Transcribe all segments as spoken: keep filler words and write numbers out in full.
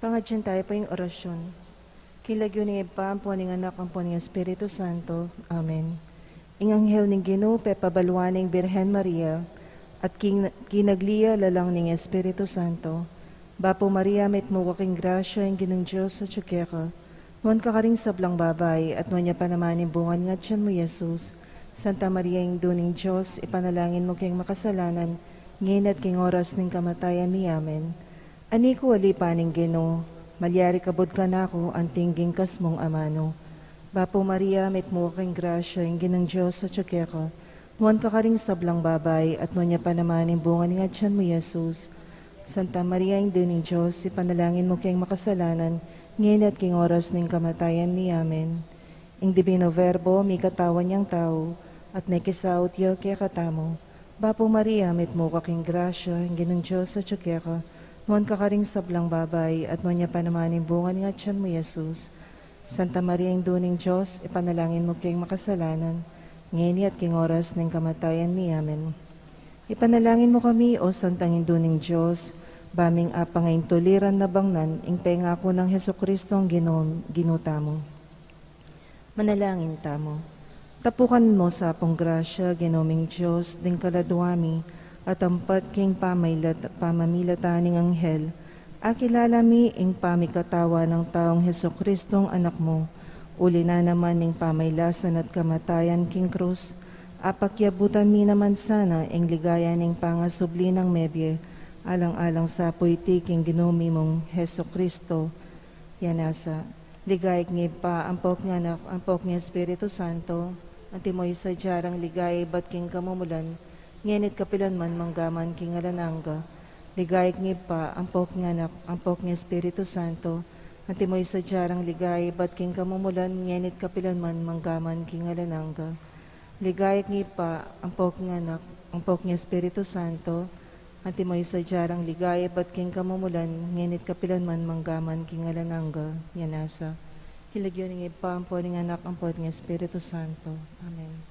Pangadyan tayu pu ing orasyun. King lagyu ning Ibpa, ampo ning Anak, ampo ning Espiritu Santo. Amen. Ing anghel ning Ginu pepabaluan ing Birhen Maria, at king, kinagli ya lalang ning Espiritu Santo. Bapu Maria, mitmu ka king grasya, ing Ginung Dios atyu keka. Nuan ka karing sablang babai, at nuan ya pa naman ing bunga ning atyan mu, Jesus. Santa Maria, Indu ning Dios, ipanalangin mu keng makasalanan, ngeni at king oras ning kamatayan mi. Amen. Ani ku, alipan ning Ginu, malyari kabud kanaku anting king kasmung amanu. Bapu Maria, mitmu ka king grasya, ing Ginung Dios atyu keka. Nuan ka karing sablang babai, at nuan ya pa naman ing bunga ning atyan mu, Jesus. Santa Maria, Indu ning Dios, ipanalangin mu keng makasalanan, ngeni at king oras ning kamatayan mi. Amen. Ing Divino Verbo, mikatawan yang tau, at mekisaut ya kekatamu. Bapu Maria, mitmu ka king grasya, ing Ginung Dios atyu keka. Nuan ka karing sablang babai, at nuan ya pa naman ing bunga ning atyan mu, Jesus. Santa Maria, Indu ning Dios, ipanalangin mu keng makasalanan, ngeni at king oras ning kamatayan mi. Amen. Ipanalangin mu kami, O Santang Indu ning Dios, ba ming apangaintuliran na bangnan ing pengaku nang Jesucristong Ginu, Ginu tamu. Manalangin tamu. Tapukan mu sa pung grasya, Ginu ming Dios, ding kaladua mi, at ampat king pamailat-, pamamilatan ning anghel, akilala mi ing pamikatawan nang taung Jesucristong Anak mu, uli na naman ning pamailasan at kamatayan king krus, apakyabutan mi naman sana ing ligaya ning pangasubli nang mebie, alang-alang sa pu iti king Ginu mi mung Jesucristo. Yan asa. Ligaya king Ibpa, ampo king Anak, ampo king Espiritu Santo, antimo ing sadya rang ligaya ibat king kamumulan, ngeni at kapilan man, mangga man king alang angga. Ligaya king Ibpa, ampo king Anak, ampo king Espiritu Santo, antimo ing sadya rang ligaya ibat king kamumulan, ngeni at kapilan man, mangga man king alang angga. Ligaya king Ibpa, ampo king Anak, ampo king Espiritu Santo, antimo ing sadya rang ligaya ibat king kamumulan, ngeni at kapilan man, mangga man king alang angga. Yan asa. King lagyu ning Ibpa, ampo ning Anak, ampo ning Espiritu Santo. Amen.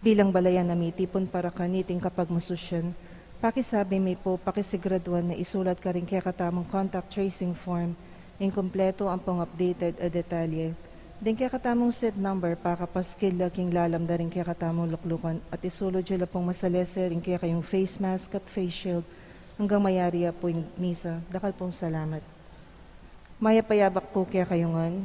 Bilang balayan a mitipun para kaniting kapagmasusyan, pakisabi mi pu, pakisiguraduan na isulat karing kekatamung contact tracing form ing kumpletu ampong updated a detalye. Ding kekatamung seat number, pakapaskil la king lalam da ring kekatamung luklukan at isulud yu la pung masalese ring kekayung face mask at face shield anggang mayari ya pu ing misa. Dakal pung salamat. Mayap a yabak pu kekayu ngan.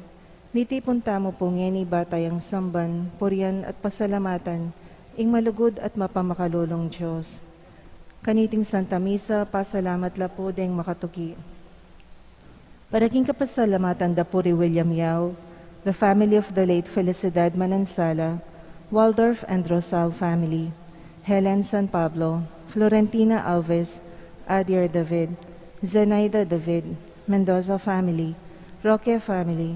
Mitipun tamu pu ngeni ba tayang samban, purian at pasalamatan ing malugud at mapamakalulung Dios. Kaniting Santa Misa, pasalamat la pu deng makatuki. Para king kapasalamatan da pu ri William Yao, the family of the late Felicidad Manansala, Waldorf and Rosal family, Helen San Pablo, Florentina Alves, Adier David, Zenaida David, Mendoza family, Roque family,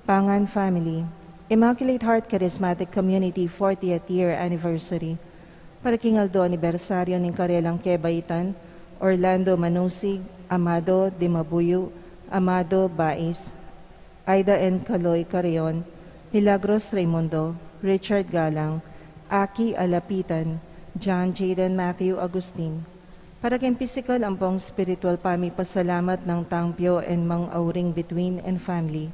Pangan family, Immaculate Heart Charismatic Community fortieth year anniversary, para king aldo anibersaryo ning karelang kebaitan, Orlando Manusig, Amado Dimabuyu, Amado Bais, Aida N. Caloy Carreon, Milagros Raimundo, Richard Galang, Aki Alapitan, John Jayden Matthew Agustin. Para king pisikal ampong spiritual pamipasalamat nang Tangpio and Mang Auring Between and family.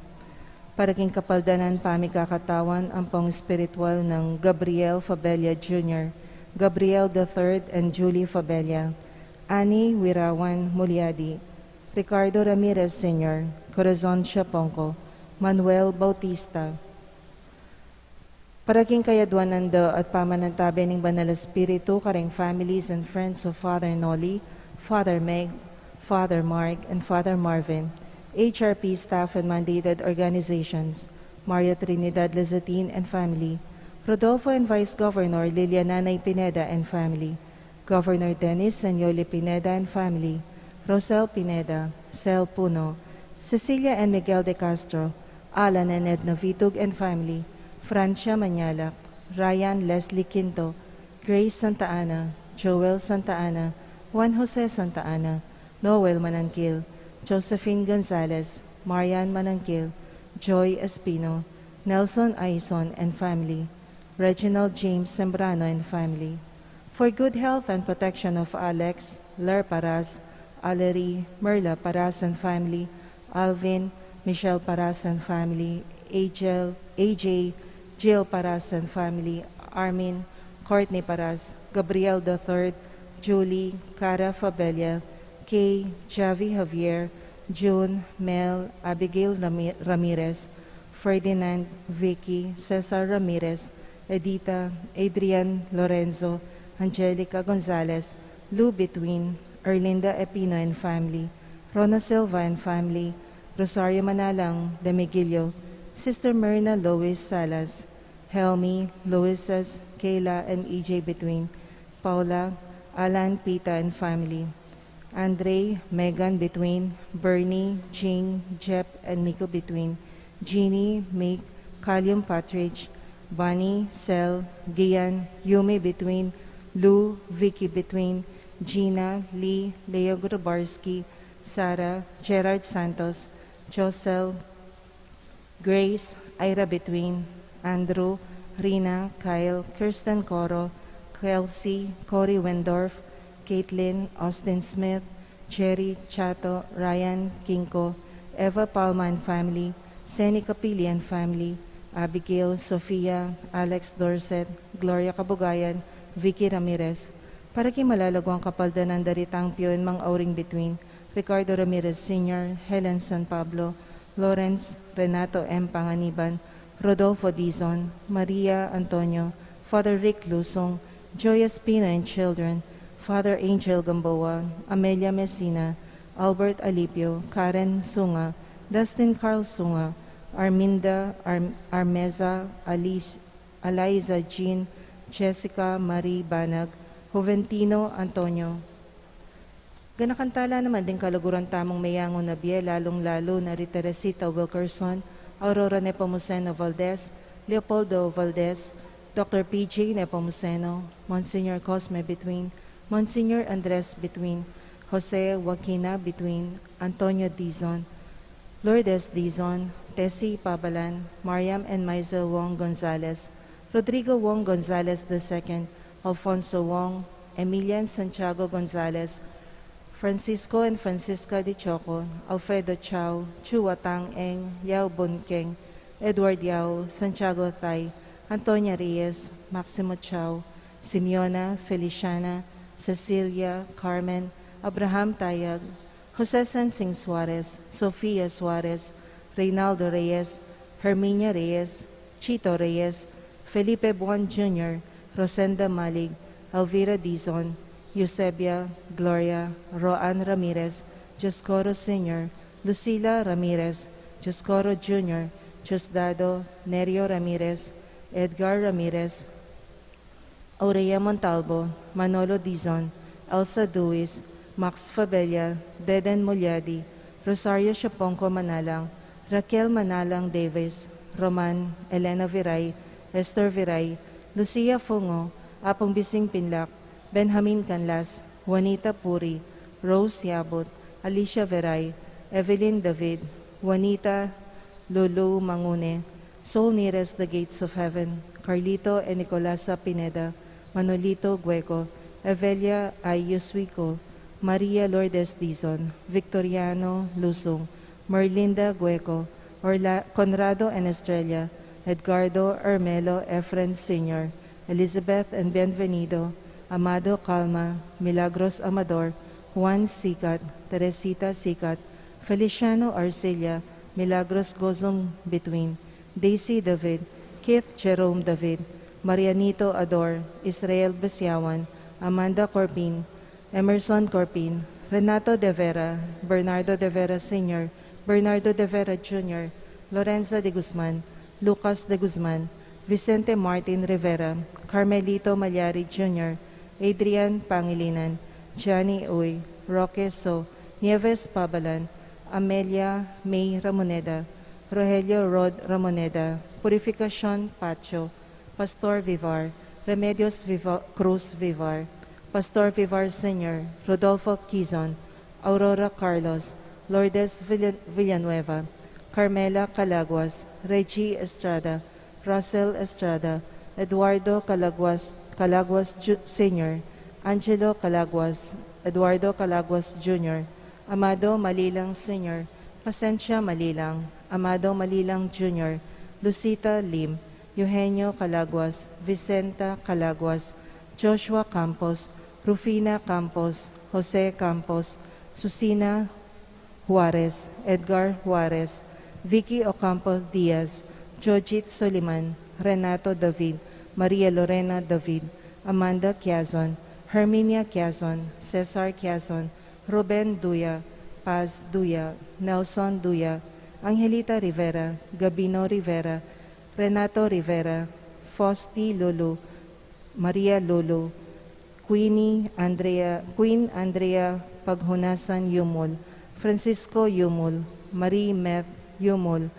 Para king kapaldanan pamikakatawan ampong spiritual nang Gabriel Fabella Junior, Gabriel the third and Julie Fabella, Annie Wirawan Muliadi, Ricardo Ramirez Senior, Corazon Siaponco, Manuel Bautista. Para king kayadwanan da at pamanantabe ning Banal Espiritu, karing families and friends of Father Noli, Father Meg, Father Mark, and Father Marvin, H R P staff and mandated organizations, Maria Trinidad Lizatin and family, Rodolfo and Vice Governor Liliana Nay Pineda and family, Governor Dennis and Yoli Pineda and family, Rosel Pineda, Sel Puno, Cecilia and Miguel de Castro, Alan and Edna Vitug and family, Francia Manyalak, Ryan Leslie Quinto, Grace Santa Ana, Joel Santa Ana, Juan Jose Santa Ana, Noel Manangkil, Josephine Gonzalez, Marian Manangkil, Joy Espino, Nelson Aison and family, Reginald James Sembrano and family. For good health and protection of Alex, Ler Paras, Valerie, Merla Paras and family, Alvin, Michelle Paras and family, Angel, A J, Jill Paras and family, Armin, Courtney Paras, Gabriel the third, Julie, Cara Fabella, Kay, Javi Javier, June, Mel, Abigail Rami-, Ramirez, Ferdinand, Vicky, Cesar Ramirez, Edita, Adrian, Lorenzo, Angelica Gonzalez, Lou Between, Erlinda Epino and family, Rona Silva and family, Rosario Manalang, Demigilio, Sister Myrna Lois Salas, Helmi, Loisas, Kayla and E J Between, Paula, Alan, Pita and family, Andre, Megan Between, Bernie, Jing, Jep and Miko Between, Jeannie, Mick, Calium Patridge, Bunny, Sel, Gian, Yumi Between, Lou, Vicky Between, Gina, Lee, Leo Grubarski, Sarah, Gerard Santos, Josel, Grace, Ira Between, Andrew, Rina, Kyle, Kirsten Coro, Kelsey, Cory Wendorf, Caitlin, Austin Smith, Jerry, Chato, Ryan, Kinko, Eva Palma and family, Seni Capili and family, Abigail, Sofia, Alex Dorset, Gloria Kabugayan, Vicky Ramirez, para king malalaguang kapaldanan da ri Tangpio and Mang Auring Between, Ricardo Ramirez Senior, Helen San Pablo, Lawrence, Renato M. Panganiban, Rodolfo Dizon, Maria Antonio, Father Rick Lusong, Joy Espino and children, Father Angel Gamboa, Amelia Messina, Albert Alipio, Karen Sunga, Dustin Carl Sunga, Arminda Arm-, Armeza, Alice, Eliza Jean, Jessica Marie Banag, Juventino Antonio. Ganakan tala naman ding kaluguran tamung meyangu na bie, lalung-lalu na ri Teresita Wilkerson, Aurora Nepomuceno Valdez, Leopoldo Valdez, Doctor P J Nepomuceno, Monsignor Cosme Between, Monsignor Andres Between, Jose Joaquina Between, Antonio Dizon, Lourdes Dizon, Tessie Pabalan, Mariam and Maisel Wong Gonzalez, Rodrigo Wong Gonzalez the second, Alfonso Wong, Emilian Santiago Gonzalez, Francisco and Francisca de Choco, Alfredo Chao, Chua Tang Eng, Yao Bun Keng, Edward Yao, Santiago Thay, Antonia Reyes, Maximo Chao, Simeona, Feliciana, Cecilia, Carmen, Abraham Tayag, Jose Sensing Suarez, Sofia Suarez, Reynaldo Reyes, Herminia Reyes, Chito Reyes, Felipe Buan Junior, Rosenda Malig, Elvira Dizon, Eusebia, Gloria, Roan Ramirez, Dioscoro Senior, Lucila Ramirez, Dioscoro Junior, Diosdado, Nerio Ramirez, Edgar Ramirez, Aurea Montalvo, Manolo Dizon, Elsa Duis, Max Fabella, Deden Mulyadi, Rosario Siaponco Manalang, Raquel Manalang Davis, Roman, Elena Viray, Esther Viray, Lucia Fungo, Apung Bising Pinlac, Benjamin Canlas, Juanita Puri, Rose Yabut, Alicia Viray, Evelyn David, Juanita Lulu Mangune, Soul Nearest the Gates of Heaven, Carlito and Nicolasa Pineda, Manolito Gueco, Evelia I. Yuswiko, Maria Lourdes Dizon, Victoriano Lusung, Merlinda Gueco, Orla-, Conrado and Estrella, Edgardo Ermelo Efren Senior, Elizabeth and Bienvenido, Amado Calma, Milagros Amador, Juan Sicat, Teresita Sicat, Feliciano Arcilla, Milagros Gozong Between, Daisy David, Keith Jerome David, Marianito Ador, Israel Basiawan, Amanda Corbin, Emerson Corbin, Renato de Vera, Bernardo de Vera Senior, Bernardo de Vera Junior, Lorenza de Guzman, Lucas de Guzman, Vicente Martin Rivera, Carmelito Malyari Junior, Adrian Pangilinan, Johnny Uy, Roque So, Nieves Pabalan, Amelia May Ramoneda, Rogelio Rod Ramoneda, Purificacion Pacho, Pastor Vivar, Remedios Viva-, Cruz Vivar, Pastor Vivar Senior, Rodolfo Quizon, Aurora Carlos, Lourdes Villa-, Villanueva, Carmela Calaguas, Reggie Estrada, Russell Estrada, Eduardo Calaguas, Calaguas Ju-, Senior, Angelo Calaguas, Eduardo Calaguas Junior, Amado Malilang Senior, Pasensia Malilang, Amado Malilang Junior, Lucita Lim, Eugenio Calaguas, Vicenta Calaguas, Joshua Campos, Rufina Campos, Jose Campos, Susina Juarez, Edgar Juarez, Vicky Ocampo Diaz, Jojit Soliman, Renato David, Maria Lorena David, Amanda Quiazon, Herminia Quiazon, Cesar Quiazon, Ruben Duya, Paz Duya, Nelson Duya, Angelita Rivera, Gabino Rivera, Renato Rivera, Fosti Lulu, Maria Lulu, Queenie Andrea, Queen Andrea Paghunasan Yumul, Francisco Yumul, Marie Meth Yumul,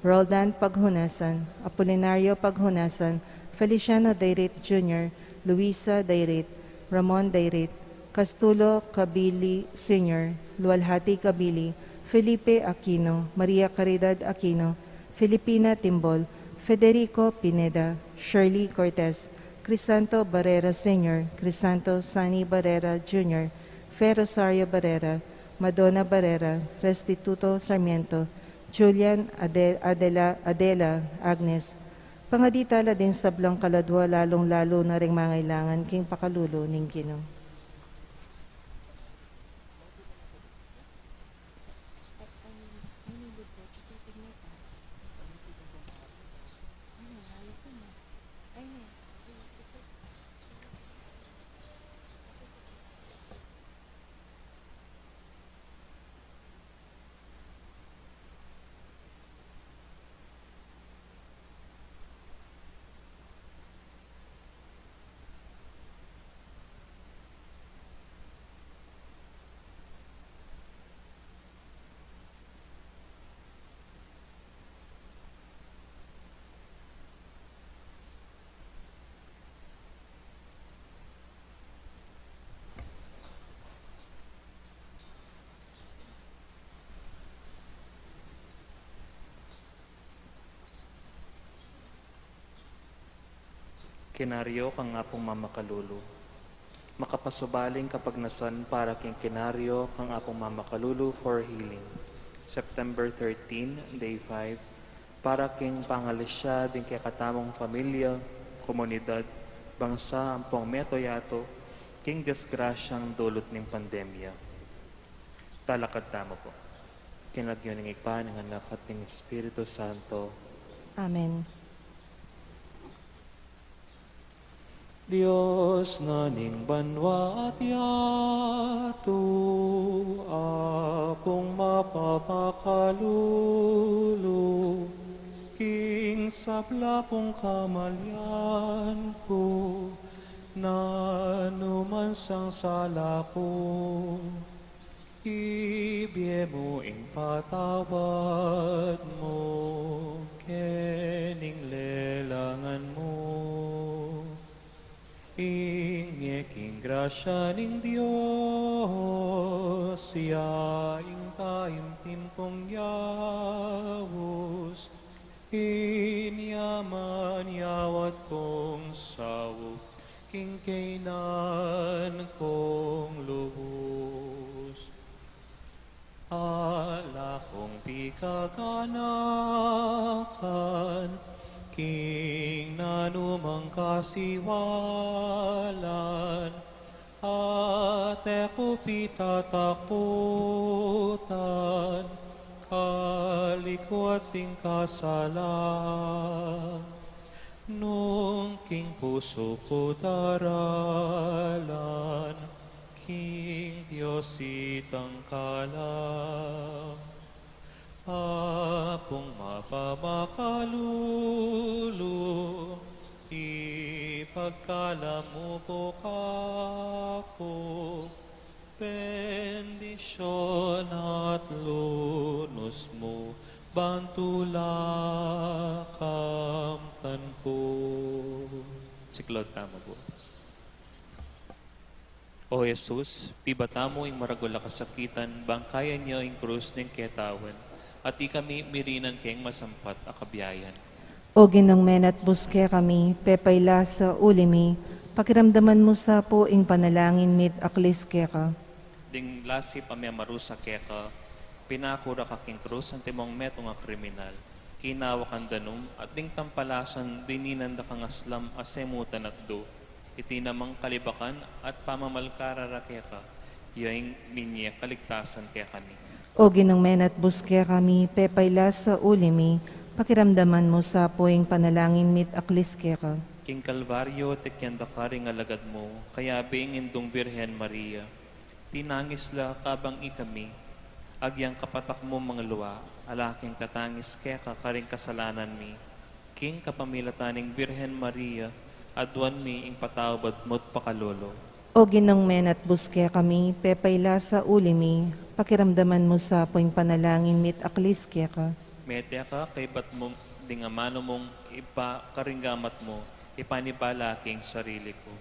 Roldan Paghunasan, Apolinario Paghunasan, Feliciano Dairit Junior, Luisa Dairit, Ramon Dairit, Castulo Cabili Senior, Lualhati Cabili, Felipe Aquino, Maria Caridad Aquino, Filipina Timbol, Federico Pineda, Shirley Cortez, Crisanto Barrera Senior, Crisanto Sani Barrera Junior, Fe Rosario Barrera, Madonna Barrera, Restituto Sarmiento, Julian Ade-, Adela, Adela Agnes. Pangadi tala ding sablang kaladua, lalung-lalu na ring mangailangan king pakalulu ning Ginu. Kinaryo kang Apung Mamakalulu. Makapasubaling kapagnasan para king Kinaryo kang Apung Mamakalulu for healing. September thirteen, day five, para king pangalisa ding kekatamung pamilya, komunidad, bangsa ampong meto yatu king disgrasyang dulut ning pandemya. Talakad tamu pu. King lagyu ning Ibpa, ning Anak, at ning Espiritu Santo. Amen. Dios na ning banua at yatu, Apung mapamakalulu, king sabla kung kamalian ku, nanu man sang sala ku, ibie mu ing patawad mu, kening lelangan mu. Ing mie king grasya ning Dios, ya ing taimtim kung yaus, inya man yawat kung saup, king kainan kung lubus. Ala kung pikaganakan, king nanumang kasiwalan, at e ku pitatakutan, kalikwat ding kasalan. Nung king pusu ku daralan, king Dios itang kalam. Apung mapamakalulu, ipagkalam mu ku kaku, bendisyun at lunus mu, ban tula kamtan ku. Siklaud tamu pu. O Jesus, pibata mu ing maragul a kasakitan, bang kayabe ing krus ning kekatawan, at ikami mirinan keng masampat a kabiayan. O Ginung menatbus kekami, pepailasa uli mi, pakiramdaman mu sa pu ing panalangin mi't aklis keka. Ding lasip a memarusa keka, pinaku ra ka king krus antimong metung a kriminal. Kinawa kang danum, at ding tampalasan dininan da kang aslam a semutan at du. Iti namang kalibakan at pamamalkara ra keka, ya ing minye kaligtasan kekami. O Ginung menatbus kekami, pepailasa uli mi, pakiramdaman mu sa pu ing panalangin mi't aklis keka. King Kalbaryo, tikyan da karing alagad mu, kayabe ing Indung Birhen Maria. Tinangis la kabang ikami, agyang kapatak mu manglua, ala keng tatangis keka karing kasalanan mi. King kapamilatan ning Birhen Maria, aduan mi ing patawad mu't pakalulu. O Ginung menatbus kekami, pepailasa uli mi, pakiramdaman mu sa pu ing panalangin mi't aklis keka. Mete ka kaybat mu ding amanu mung Ibpa karing gamat mu, ipanibala king sarili ku.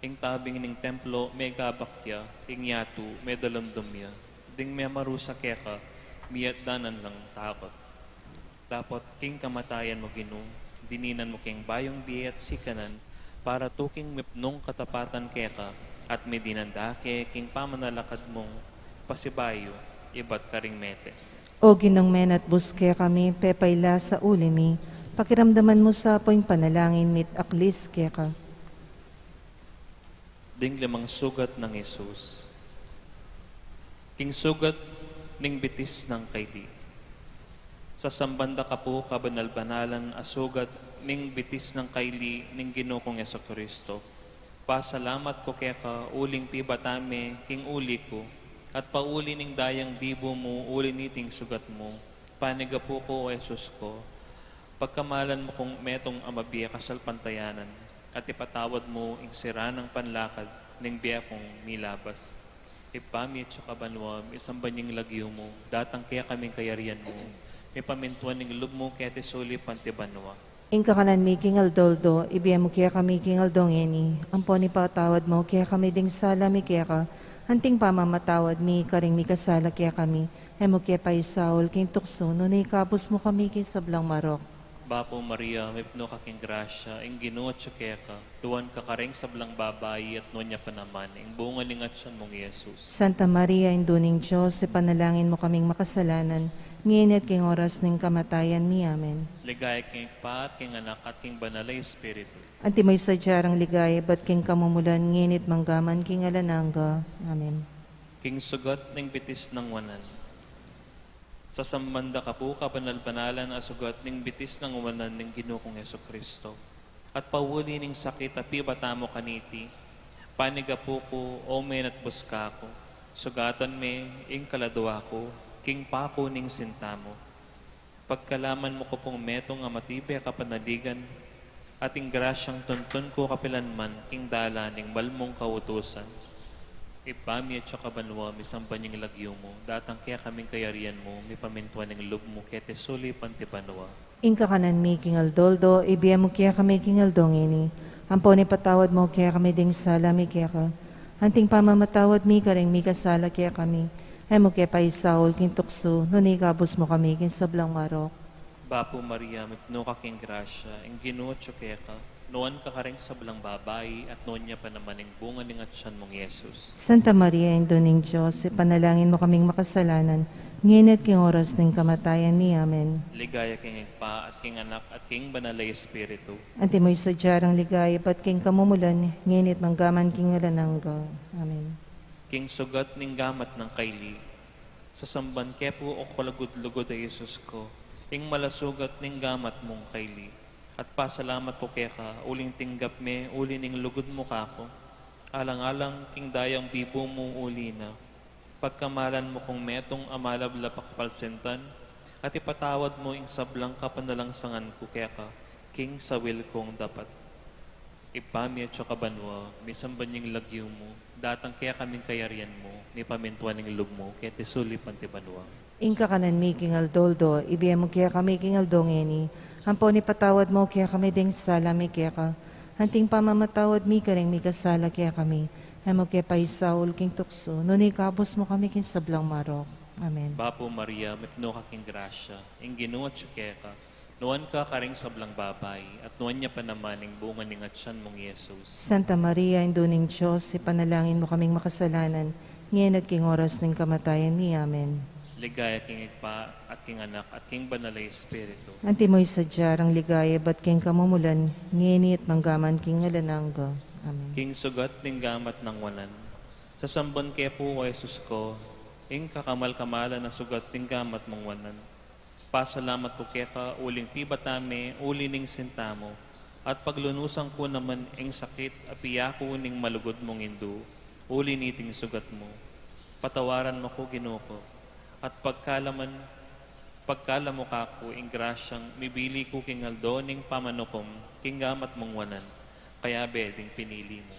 Ing tabing ning templo megabak ya, ing yatu medalumdum ya, ding memarusa keka, miyatdanan lang takut. Dapot king kamatayan mu, Ginu, dininan mu keng bayung bie at sikanan, para tuking mipnung katapatan keka, at midinan da ke king pamanalakad mung pasibayu ibat karing mete. O Ginung menatbus kekami, pepailasa uli mi, pakiramdaman mu sa pu ing panalangin mi't aklis keka. Ding limang sugat nang Jesus. King sugat ning bitis nang kaili. Sasamban da ka pu, kabanal-banalan a sugat ning bitis nang kaili ning Ginu kung Jesucristo. Pasalamat ku keka uling pibata me king uli ku, at pauli ning dayang bibu mu uli niting sugat mu. Panigapu ku, O Jesus ku, pagkamalan mu kung metung a mabie kasalpantayanan, at ipatawad mu ing sira nang panlakad ning bie kung milabas. Ibpa mi atsu ka banua, misamban ya ing lagyu mu, datang kekami ing kayarian mu, mipamintuan ing lub mu keti sulip anti banua. Ing kakanan mi king aldo-aldo, ibie mu kekami king aldo ngeni, ampon ipatawad mu kekami ding sala mi keka, anting pamamatawad mi karing mikasala kekami, e mu ke paisaul king tuksu, nune ikabus mu kami king sablang marok. Bapu Maria, mipnu ka king grasya, ing Ginu atsu keka, nuan ka karing sablang babai, at nuan ya pa naman ing bunga ning atyan mung Jesus. Santa Maria, Indu ning Dios, ipanalangin mu kaming makasalanan, ngeni at king oras ning kamatayan mi. Amen. Ligaya king Ibpa, at king Anak, at king Banal a Espiritu. Antimo ing sadya rang ligaya, ibat king kamumulan, ngeni at manggaman king alang angga. Amen. King sugat ning bitis nang wanan. Sasamban da ka pu kabanal-banalan a sugat ning bitis nang wanan ning Ginu kung Jesucristo, at pauli ning sakit a pibata mu kaniti, panigapu ku, o menatbus ka ku, sugatan me ing kaladua ku king paku ning sinta mu. Pagkalaman mu ku pung metung a matibe kapanaligan, at ing grasyang tuntun ku kapilan man king dalan ning mal mung kautusan. Ibpa mi atsu ka banua, misamban ya ing lagyu mu, datang kekami ing kayarian mu, mipamintuan ing lub mu keti sulip anti banua. Ing kakanan mi king aldo-aldo ibie mu kekami king aldo ngeni, ampon ipatawad mu kekami ding sala mi keka, anting pamamatawad mi karing mikasala kekami, e mu ke paisaul king tuksu, nune ikabus mu kami king sablang marok. Bapu Maria, mipnu ka king grasya, ing Ginu atsu keka, nuan ka karing sablang babai, at nuan ya pa naman ing bunga ning atsan mung Jesus. Santa Maria, Indu ning Dios, ipanalangin mu kaming makasalanan, ngeni at king oras ning kamatayan mi. Amen. Ligaya king Ibpa, at king Anak, at king Banal a Espiritu. Antimo ing sadya rang ligaya ibat king kamumulan, ngeni at manggaman king alang angga. Amen. King sugat ning gamat nang kaili, sasamban ke pu, o kalugud-lugud a Jesus ku, ing malasugat ning gamat mung kaili, at pasalamat ku keka, uling tinggap me uli ning lugud mu kaku, alang-alang king dayang bibu mu uli na. Pagkamalan mu kung metung a malablab a kapalsintan, at ipatawad mu ing sablang kapanalangsangan ku keka, king sawil kung dapat. Ibpa mi atsu ka banua, misamban ya ing lagyu mu, datang kekami ing kayarian mu, mipamintuan ing lub mu keti sulip anti banua. Ing kakanan mi king aldo-aldo ibie mu kekami king aldo ngeni, ampon ipatawad mu kekami ding sala mi keka, anting pamamatawad mi karing mikasala kekami, e mu ke paisaul king tuksu, nune ikabus mu kami king sablang marok. Amen. Bapu Maria, mipnu ka king grasya, ing Ginu atsu keka, nuan ka karing sablang babai, at nuan ya pa naman ing bunga ning atsan mung Jesus. Santa Maria, Indu ning Dios, ipanalangin mu kaming makasalanan, ngeni at king oras ning kamatayan mi. Amen. Ligaya king Ibpa, at king Anak, at king Banal a Espiritu. Antimo ing sadya rang ligaya ibat king kamumulan, ngeni at manggaman king alang angga. Amen. King sugat ning gamat nang wanan, sasamban ke pu, o Jesus ku, ing kakamal-kamalan a sugat ning gamat mung wanan. Pasalamat ku keka uling pibata me uli ning sinta mu, at paglunusan ku naman ing sakit a piyaku ning malugud mung Indu uli niting sugat mu. Patawaran mu ku, Ginu ku, at pagkalaman, pagkalam mu kaku ing grasyang mibili ku king aldo ning pamanukum king gamat mung wanan, kayabe ding pinili mu.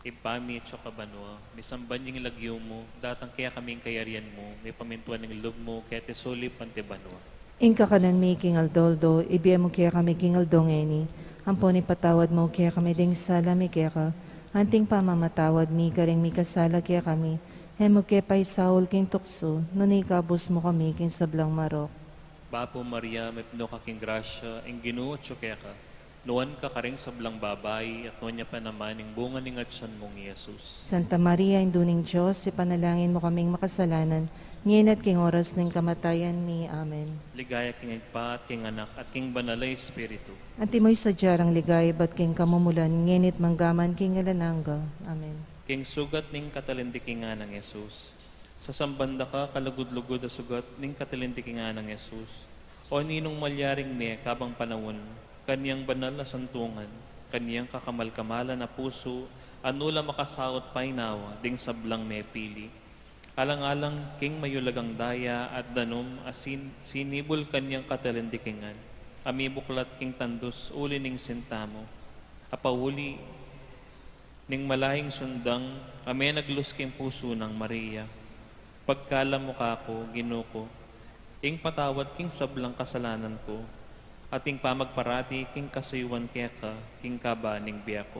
Ibpa mi atsu ka banua, misamban ya ing lagyu mu, datang kekami ing kayarian mu, mipamintuan ing lub mu keti sulip anti banua. Ing kakanan mi king aldo-aldo ibie mu kekami king aldo ngeni, ampon ipatawad mu kekami ding sala mi keka, anting pamamatawad mi karing mikasala kekami, e mu ke paisaul king tuksu, nune ikabus mu kami king sablang marok. Bapu Maria, mipnu ka king grasya, ing Ginu atsu keka, nuan ka karing sablang babai, at nuan ya pa naman ing bunga ning atsan mung Jesus. Santa Maria, Indu ning Dios, ipanalangin mu kaming makasalanan, ngeni at king oras ning kamatayan mi. Amen. Ligaya king Ibpa, at king Anak, at king Banal a Espiritu. Antimo ing sadya rang ligaya ibat king kamumulan, ngeni at manggaman king alang angga. Amen. King sugat ning katalindikingan nang Jesus. Sasamban da ka kalugud-lugud a sugat ning katalindikingan nang Jesus. O ninung malyaring me kabang panaun, kanyang banal a santungan, kanyang kakamal-kamalan a pusu, a nu la makasaut painawa ding sablang mepili. Alang-alang king mayulagang daya at danum a sin-, sinibul kanyang katalindikingan, a mibuklat king tandus uli ning sinta mu, a pauli ning malayung sundang a menaglus king pusu nang Maria. Pagkalam mu kaku, Ginu ku, ing patawad king sablang kasalanan ku, at ing pamagparati king kasuyuan keka king kaba ning bie ku.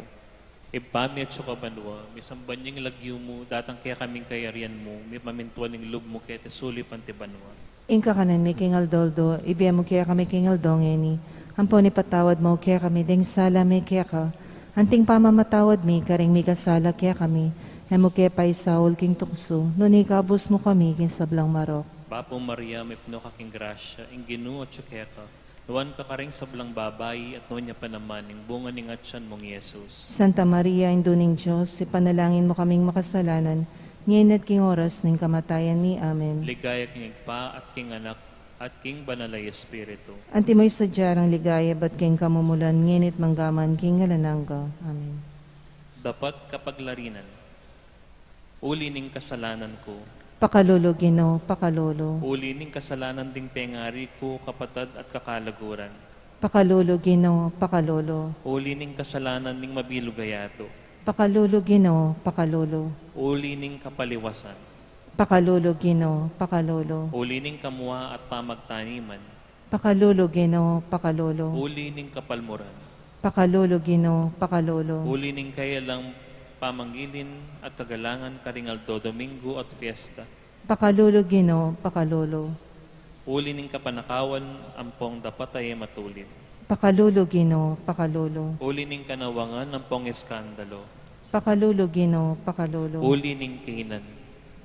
Ibpa mi atsu ka banua, misamban ya ing lagyu mu, datang kekami ing kayarian mu, mipamintuan ing lub mu keti sulip anti banua. Ing kakanan mi king aldo-aldo ibie mu kekami king aldo ngeni, ampon ipatawad mu kekami ding sala mi keka, anting pamamatawad mi karing mikasala kekami, e mu ke paisaul king tuksu, nune ikabus mu kami king sablang marok. Bapu Maria, mipnu ka king grasya, ing Ginu atsu keka, nuan ka karing sablang babai, at nuan ya pa naman ing bunga ning atsan mung Jesus. Santa Maria, Indu ning Dios, ipanalangin mu kaming makasalanan, Ngeni at king oras ning kamatayan mi. Amen. Ligaya king Ibpa, at king Anak, at king Banal a Espiritu. Antimo ing sadya nang ligaya ibat king kamumulan, ngeni at manggaman king alang angga. Amen. Dapat kapaglarinan. Uli ning kasalanan ku. Pakalulu, Ginu, pakalulu. Uli ning kasalanan ding pengari ku, kapatad at kakalaguran. Pakalulu, Ginu, pakalulu. Uli ning kasalanan ning mabilug a yatu. Pakalulu, Ginu, pakalulu. Uli ning kapaliwasan. Pakalulu, Ginu, pakalulu. Uli ning kamua at pamagtaniman. Pakalulu, Ginu, pakalulu. Uli ning kapalmuran. Pakalulu, Ginu, pakalulu. Uli ning kayalang pamangilin at kagalangan karing aldo Domingo at fiesta. Pakalulu, Ginu, pakalulu. Uli ning kapanakawan ampong dapat a e matulid. Pakalulu, Ginu, pakalulu. Uli ning kanawangan ampong eskandalu. Pakalulu, Ginu, pakalulu. Uli ning kahinan.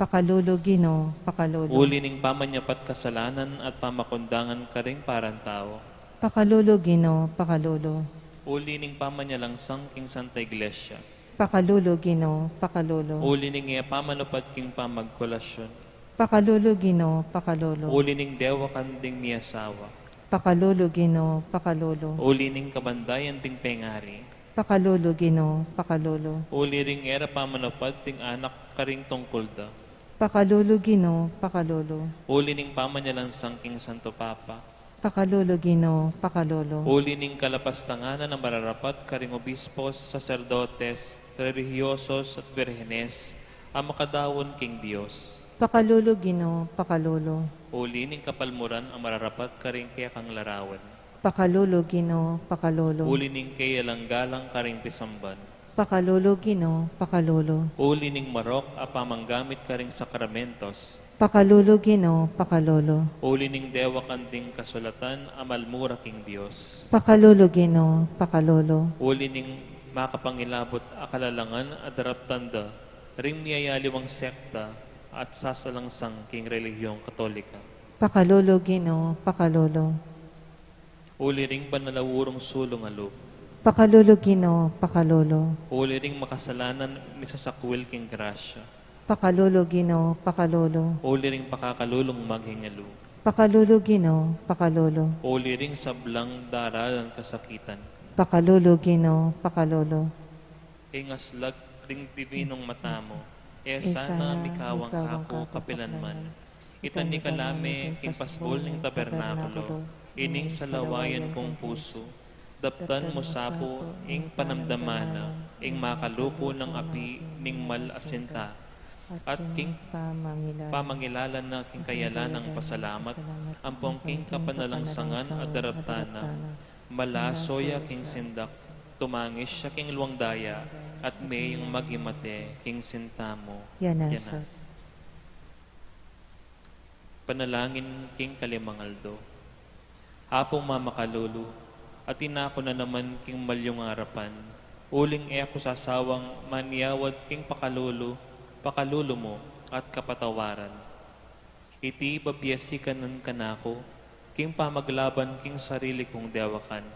Pakalulu, Ginu, pakalulu. Uli ning pamanyapat kasalanan at pamakundangan karing parang tau. Pakalulu, Ginu, pakalulu. Uli ning pamanyalangsang king Santa Iglesia. Pakalulu, Ginu, pakalulu. Uli ning e pamanupad king pamagkolasyun. Pakalulu, Ginu, pakalulu. Uli ning dewakan ding miasawa. Pakalulu, Ginu, pakalulu. Uli ning kabandayan ding pengari. Pakalulu, Ginu, pakalulu. Uli ring e ra pamanupad ding anak karing tungkul da. Pakalulu, Ginu, pakalulu. Uli ning pamanyalansang king Santo Papa. Pakalulu, Ginu, pakalulu. Uli ning kalapastangan a mararapat karing obispos, saserdotes, relihiyosos, at birhenes a makadaun king Dios. Pakalulu, Ginu, pakalulu. Uli ning kapalmuran a mararapat karing kekang larawan. Pakalulu, Ginu, pakalulu. Uli ning kayalang galang karing pisamban. Pakalulu, Ginu, pakalulu. Uli ning marok a pamanggamit karing sakramentos. Pakalulu, Ginu, pakalulu. Uli ning dewakan ding kasulatan a malmura king Dios. Pakalulu, Ginu, pakalulu. Uli ning makapangilabut a kalalangan a daraptan da ring miyayaliwang sekta at sasalangsang king relihiyong Katolika. Pakalulu, Ginu, pakalulu. Uli ring banal a urong sulung a lub. Pakalulu, Ginu, pakalulu. Uli ring makasalanan misasakwil king grasya. Pakalulu, Ginu, pakalulu. Uli ring pakakalulung maghingalu. Pakalulu, Ginu, pakalulu. Uli ring sablang daralan kasakitan. Pakalulu, Ginu, pakalulu. Ing aslag ring divinong mata mu, e sana mikawang kaku kapilanman. Itanyg ka la me king pasbul ning tabernakulo ining salawayan kung pusu. Daptan mu sa pu ing panamdaman na ing makaluku nang api ning mal a sinta, at king pamangilalan na king kayalan nang pasalamat, ampong king kapanalangsangan a daraptan na, malaso ya king sindak, tumangis ya king luang daya, at meyang maging mate king sinta mu. Yanasa. Panalangin king kalimang aldo. Apung mamakalulu, atin na ku na naman king malyung arapan, uling e ku sasawang manyawad king pakalulu, pakalulu mu, at kapatawaran. Iti babie sikanan kanaku, king pamaglaban king sarili kung dewakan,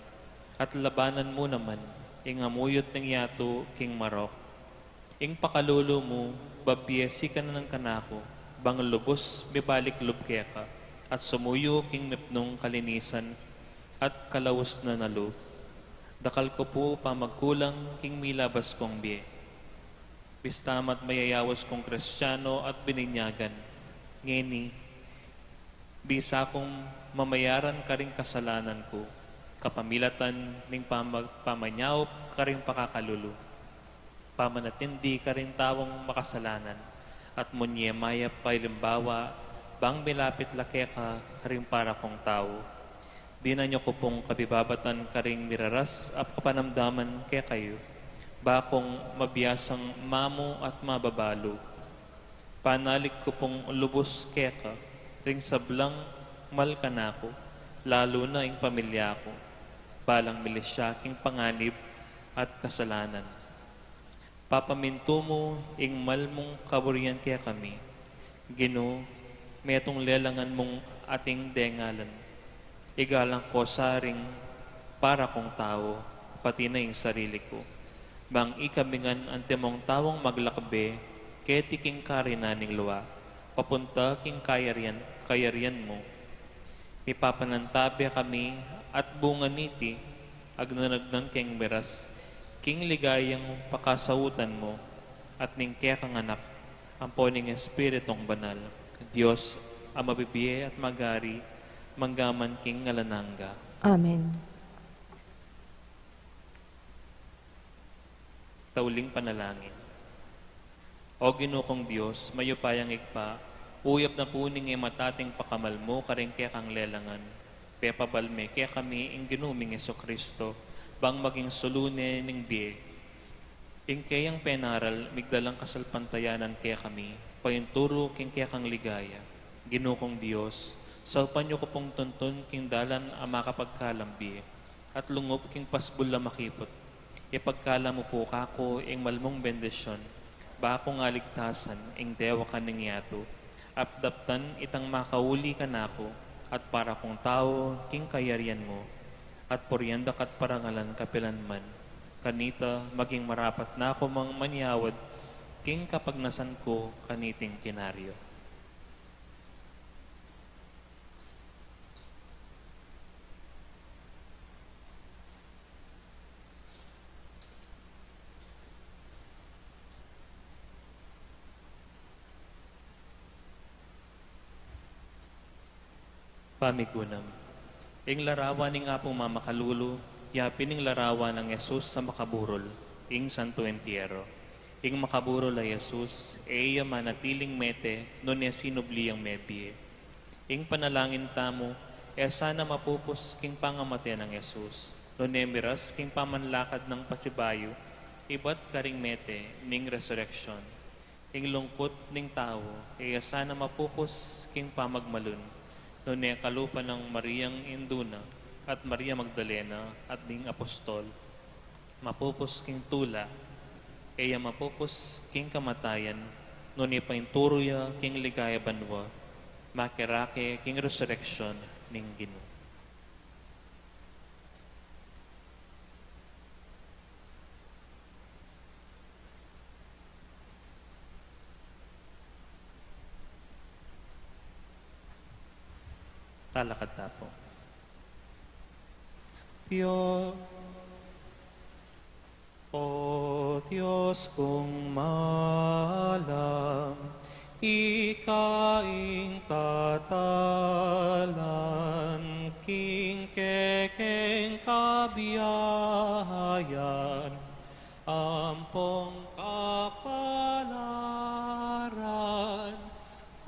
at labanan mu naman ing amuyut ning yatu king marok. Ing pakalulu mu, babie sikanan kanaku, bang lubus mibalik lub keka, at sumuyu king mipnung kalinisan at kalausnan a lub. Dakal ku pu pamagkulang king milabas kung bie. Bista mat mayayaus kung Kristiano at bininyagan. Ngeni, bisa kung mamayaran karing kasalanan ku, kapamilatan ning pamag-, pamanyaup karing pakakalulu. Pamanatindi karing taung makasalanan, at munye mayap a alimbawa, bang milapit la keka ring para kung tau. Dinan yu ku pung kabibabatan karing miraras a kapanamdaman kekayu, ba kung mabiasang mamu at mababalu. Panalig ku pung lubus keka ring sablang mal kanaku, lalu na ing pamilya ku, balang milisya king panganib at kasalanan. Papamintu mu ing mal mung kaburian kekami, Ginu, metung lelangan mung ating dengalan. Igalang ku sa ring para kung tau, pati na ing sarili ku. Bang ikami ngan antimong taung maglakbe keti king karinan ning lua, papunta king kayarian, kayarian mu. Mipapanantabe kami at bunga niti, agnanagnan keng miras, king ligayang pakasautan mu, at ning kekang Anak, ampo ning Espiritung Banal, Dios a mabibie at magari, mangga man king alang angga. Amen. Tauling panalangin. O Ginu kong Dios, mayupayang Ibpa, uyap na pu ning e matating pakamal mu karing kekang lelangan, pepabal me kekami ing Ginu ming Jesucristo, bang maging sulu ne ning bie. Ing keyang penaral, migdalang kasalpantayanan kekami, painturu king kekang ligaya. Ginu kong Dios, saupan yu ku pung tuntun king dalan a makapagkalam bie, at lungub king pasbul a makiput. Ipagkalam mu pu kaku ing mal mung bendisyon, ba kung aligtasan ing dewakan ning yatu, at daptan itang makauli kanaku, at para kung tau king kayarian mu, at purian da ka at parangalan kapilanman. Kanita, maging marapat na ku mang manyawad king kapagnasan ku kaniting kinaryu. Pamigunam. Ing larawan ning Apung Mamakalulu, yapin ing larawan nang Jesus a makaburul, ing Santo Entierro. Ing makaburul a Jesus, e ya manatiling mete, nune sinubli yang mebie. Ing panalangin tamu, e sana mapupus king pangamate nang Jesus, nune miras king pamanlakad nang pasibayu, ibat karing mete ning resureksyon. Ing lungkut ning tau, e ya sana mapupus king pamagmalun, nune kalupa nang Mariang indu na, at Maria Magdalena, at ding apostol, mapupus king tula, e ya mapupus king kamatayan, nune painturu ya king ligaya banua, makirake king resureksyon ning Ginu. Talakad ta pu. Dio-, O Dios kung malam, ika ing tatalan king kekeng kabiayan, ampong kapalaran,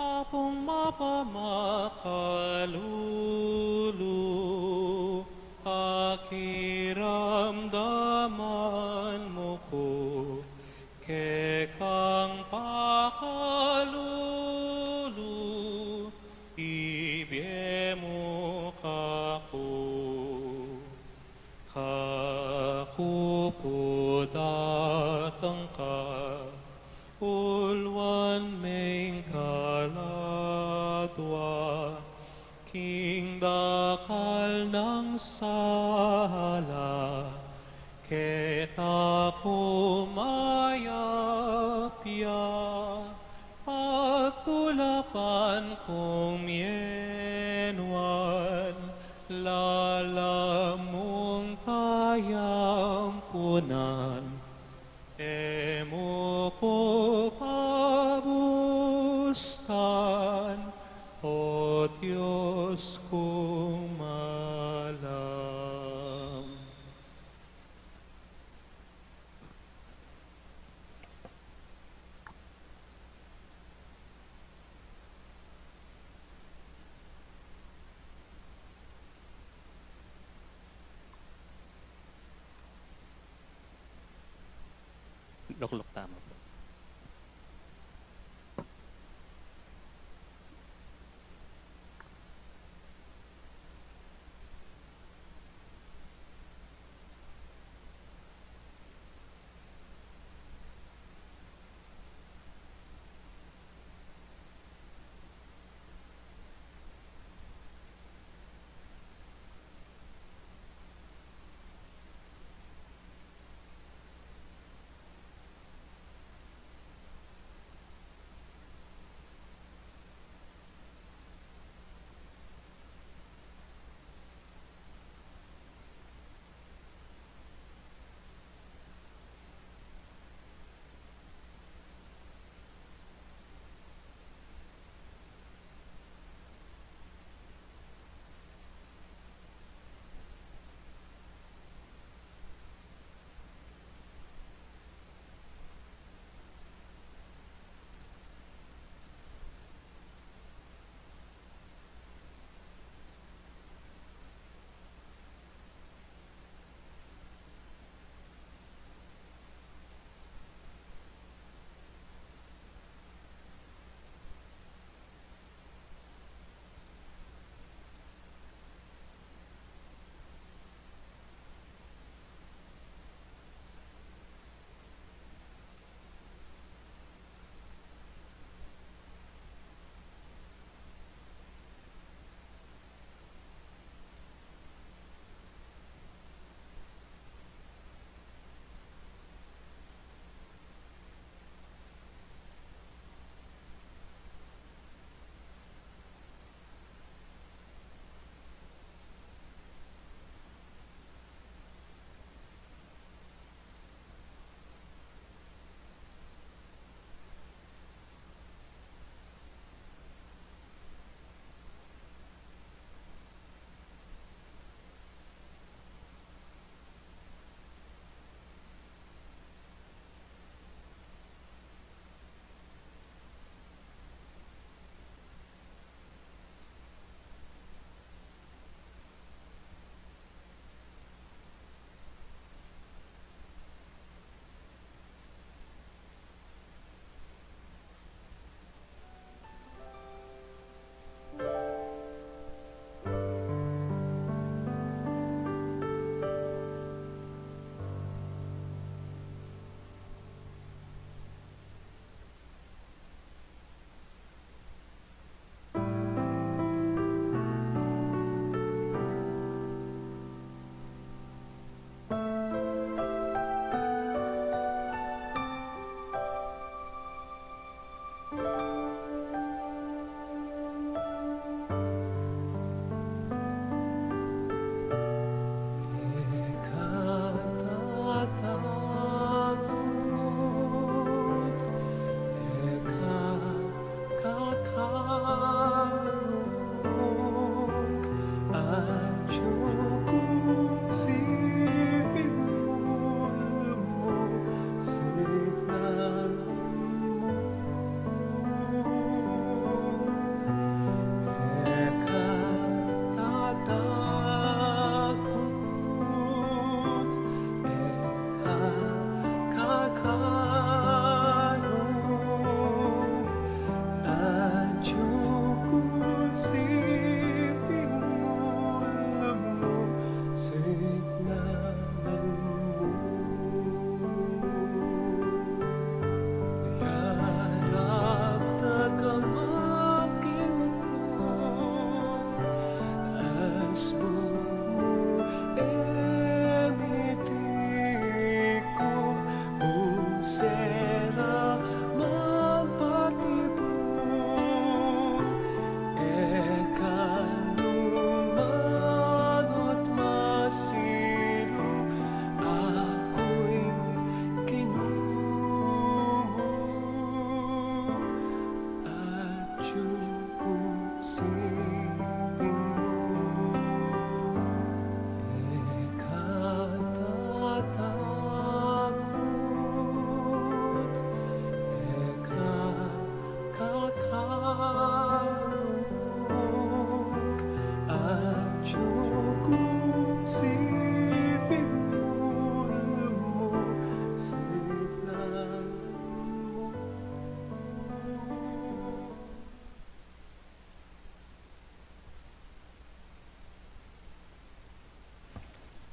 Apung mapamakalulu, pakiramdaman mu ku, kekang pakalulu, ibie mu kaku. Kaku pu datang ka, uluan meng kaladua, king dakal nang sala, keta ku mayap ya, pagtulapan kung mienuan, lalamu mung kayampunan, e mu ku pabustan, O Dios kung malam. Lukluk tamu pu.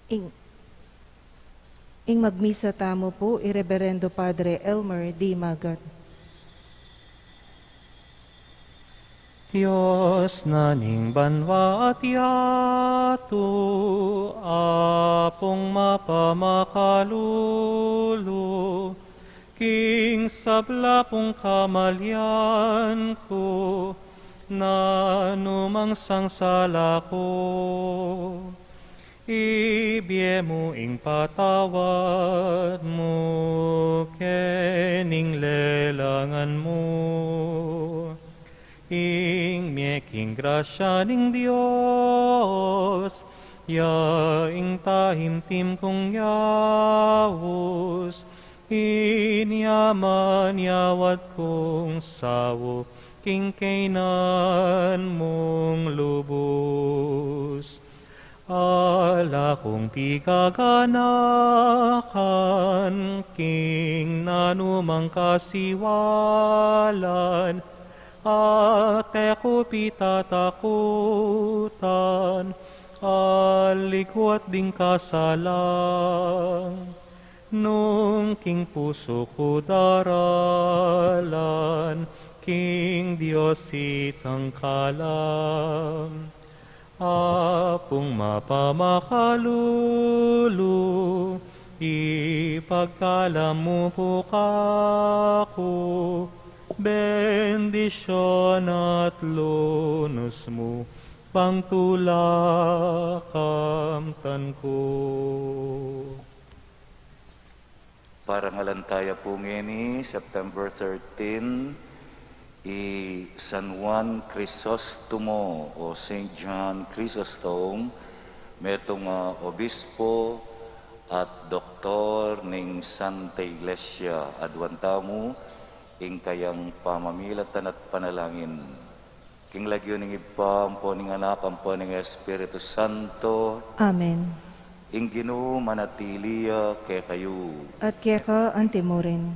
Ing, ing magmisa tamu pu i Reberendo Padre Elmer D. Magat. Dios na ning banua at yatu, Apung mapamakalulu, king sabla pung kamalian ku, nanu mang sang sala ku, ibie mu ing patawad mu, kening lelangan mu. Ing mie king grasya ning Dios, ya ing taimtim kung yaus, ini ya man yawad kung saup king kainan mung lubus. Ala kung pigaganakan king nanumang kasiwalan, at e ku pitatakutan aliku at ding kasalang. Nung king pusu ku daralan, king Dios itang kalam. Apung mapamakalulu, ipagkalam mu pu kaku bendisyun at lunus mu, bang tula kamtan ku. Parangalan taya pu ngeni, September thirteen, i San Juan Crisostomo o Saint John Chrysostom, metung a obispo at doktor ning Santa Iglesia. Aduan tamu ing kayang pamamilatan at panalangin. King lagyu ning Ibpa, ampo ning Anak, ampo ning Espiritu Santo. Amen. Ing Ginu manatili ya kekayu. At keka antimurin.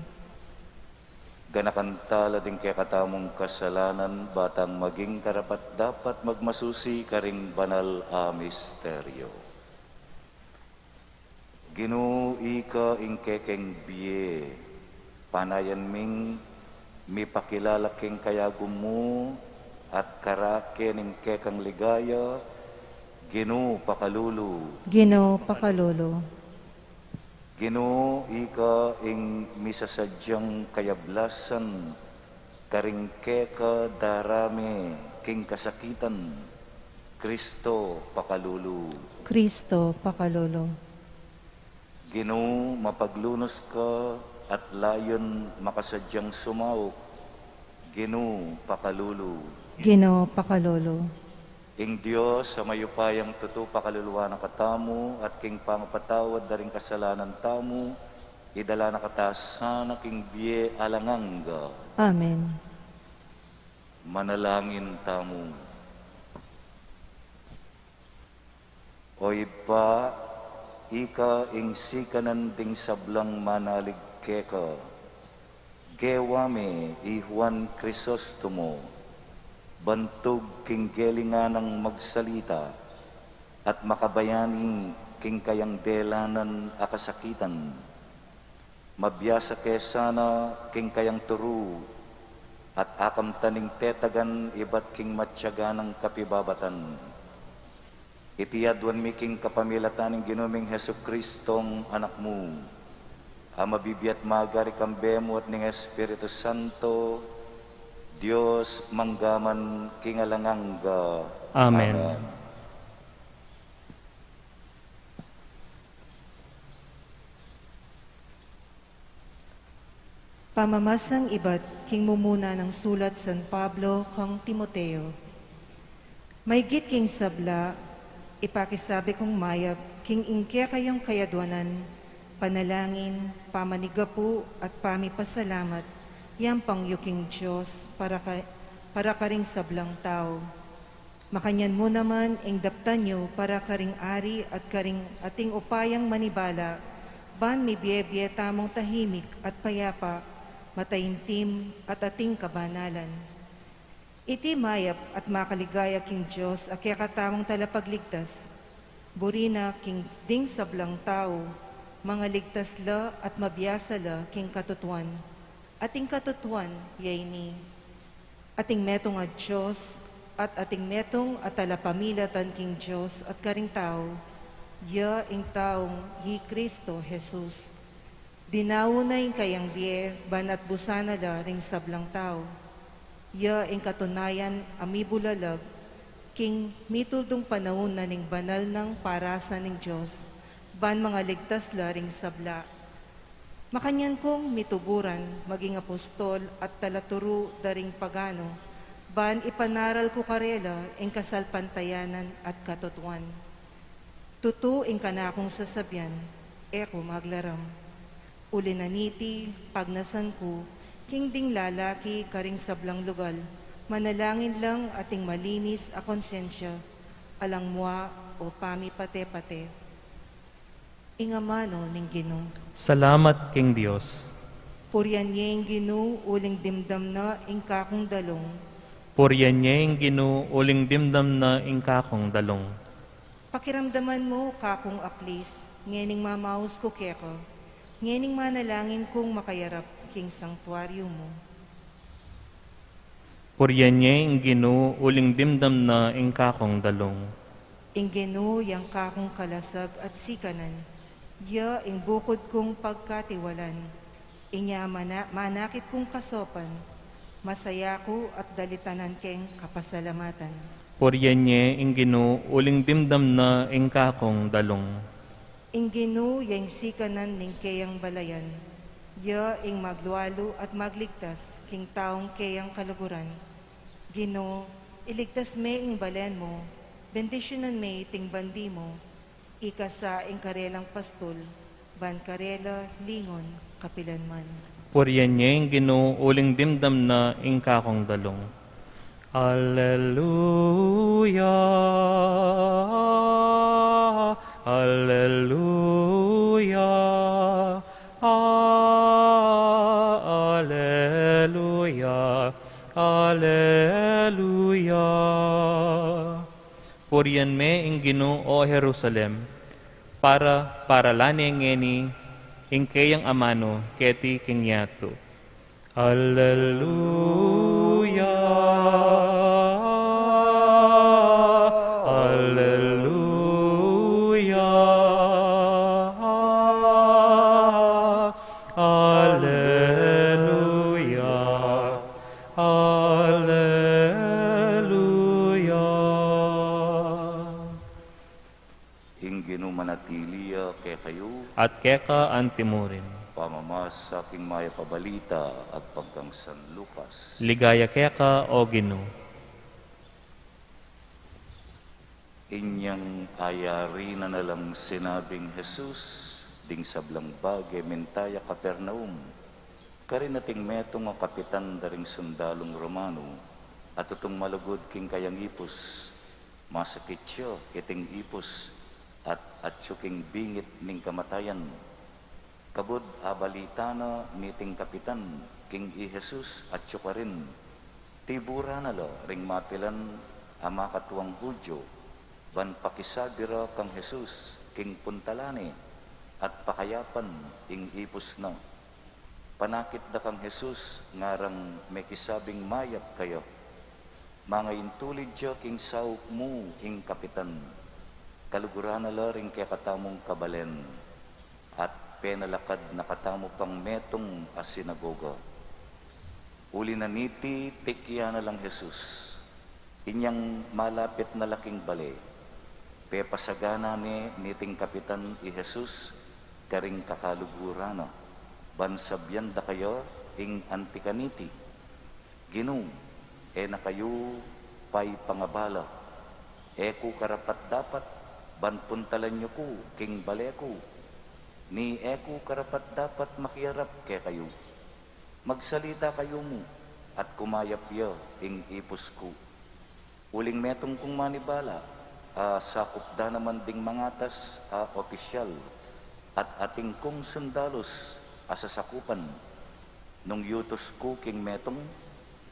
Ganakan tala ding kekatamung kasalanan, ba tang maging karapat-dapat magmasusi karing banal a misteryo. Ginu, ika ing kekeng bie, panayan ming mipakilala king kayagum mu, at karake ning kekang ligaya, Ginu, pakalulu. Ginu, pakalulu. Ginu, ika ing misasadyang kayablasan karing keka darame king kasakitan, Kristo, pakalulu. Kristo, pakalulu. Ginu, mapaglunus ka at layun makasadyang sumaup, Ginu, pakalulu. Ginu, pakalulu. Ing Dios a mayupayang tutu pakaluluan na katamu at king pangapatawad da ring kasalanan tamu, idala na kata sana king bie alang angga. Amen. Manalangin tamu. O Ibpa, ika ing sikanan ding sablang manalig keka. Gewa me i Juan Crisostomo, bantug king gelingan nang magsalita at makabayani king kayang delanan a kasakitan. Mabiasa ke sana king kayang turu at akamtan ing tetagan ibat king matyaga nang kapibabatan. Iti aduan mi king kapamilatan ning Ginu ming Jesucristong Anak mu, a mabibie at magari kambe mu at ning Espiritu Santo, Dios mangga man king alang angga. Amen. Amen. Pamamasang ibat king mumuna nang sulat San Pablo kang Timoteo. Maygit king sabla, ipakisabi kung mayap king ing kekayung kayaduanan, panalangin, pamanigapu, at pamipasalamat, yampang yu king Dios para ka-, para karing sablang tau. Makanyan mu naman ing daptan yu para karing ari at karing ating upayang manibala, ban mibie-bie tamung tahimik at payapa, mataimtim at ating kabanalan. Iti mayap at makaligaya king Dios a kekatamung Talapagligtas, Buri na king ding sablang tau, mangaligtas la at mabiasa la king katutuan. At ing katutuan, ya ini: ating metung a Dios, at ating metung a talapamilatan king Dios at karing tau, ya ing taung hi Kristo Jesus. Dinau na ing kayang bie, ban atbusan na la ring sablang tau. Ya ing katunayan a mibulalag, king mituldung panaun na ning banal nang parasan ning Dios, ban mangaligtas la ring sabla. Makanyan kung mituburan maging apostol at talaturu da ring pagano, ban ipanaral ku karela ing kasalpantayanan at katutuan. Tutu ing kanakung sasabian, e ku maglaram. Uli na niti, pagnasan ku, king ding lalaki karing sablang lugal, manalangin lang ating malinis a konsyensya, alang mua o pamipate-pate. Ing amanu ning Ginu. Salamat king Dios. Purian ye ing Ginu, uling dimdam na ing kakung dalung. Purian ye ing Ginu, uling dimdam na ing kakung dalung. Pakiramdaman mu, kakung aklis, ngening mamaus ku keka, ngening manalangin kung makayarap king sangtuaryu mu. Purian ye ing Ginu, uling dimdam na ing kakung dalung. Ing Ginu yang kakung kalasag at sikanan, ya ing bukud kung pagkatiwalan. Inya mana-, manakit kung kasopan, masaya ku at dalitanan keng kapasalamatan. Purian ye ing Ginu, uling dimdam na ing kakung dalung. Ing Ginu ya ing sikanan ning keyang balayan, ya ing maglualu at magligtas king taung keyang kaluguran. Ginu, iligtas me ing balen mu, bendisyunan me iting bandi mu, ika sa ing karelang pastul, ban karela lingon kapilan man. Purian ye ing Ginu, uling dimdam na ing kakung dalung. Alleluia, alleluia, alleluia, alleluia. Purian me ing Ginu, o Jerusalem, para paralan ne ngeni ing keyang amanu keti king yatu. Alleluia, alleluia, alleluia, alleluia. Ing Ginu manatili ya kekayu. At keka antimurin. Pamamasa king mayap a balita agpang kang San Lucas. Ligaya keka, o Ginu. Inyang ayari na na lang sinabing Jesus ding sablang bage, minta ya Capernaum. Karin ating metung a kapitan da ring sundalung Romanu, a tutung malugud king kayang ipus. Masakit ya iting ipus, at atyu king bingit ning kamatayan. Kabud abalita na niting kapitan king i Jesus atyu karin, tiburan na la ring mapilan a makatuang Judio, ban pakisabi ra kang Jesus king puntalan ne at pakayapan ing ipus na. Panakit da kang Jesus, ngarang mekisabing mayap kaya. Mangaintulid ya king saup mu ing kapitan. Kaluguran na la ring kekatamung kabalen, at penalakad na katamu pang metung a sinagoga. Uli na niti, tikyan na lang Jesus. Inyang malapit na la king bale, pepasagana ne niting kapitan i Jesus karing kakaluguran na, ban sabian da kaya ing anti kaniti, Ginu, e na kayu paipangabala, e ku karapat-dapat ban puntalan yu ku king bale ku, ni e ku karapat-dapat makiarap kekayu. Magsalita kayu mu, at kumayap ya ing ipus ku. Uling metung kung manibala, a sakup da naman ding mangatas a opisyal, at ating kung sundalus a sasakupan. Nung yutus ku king metung,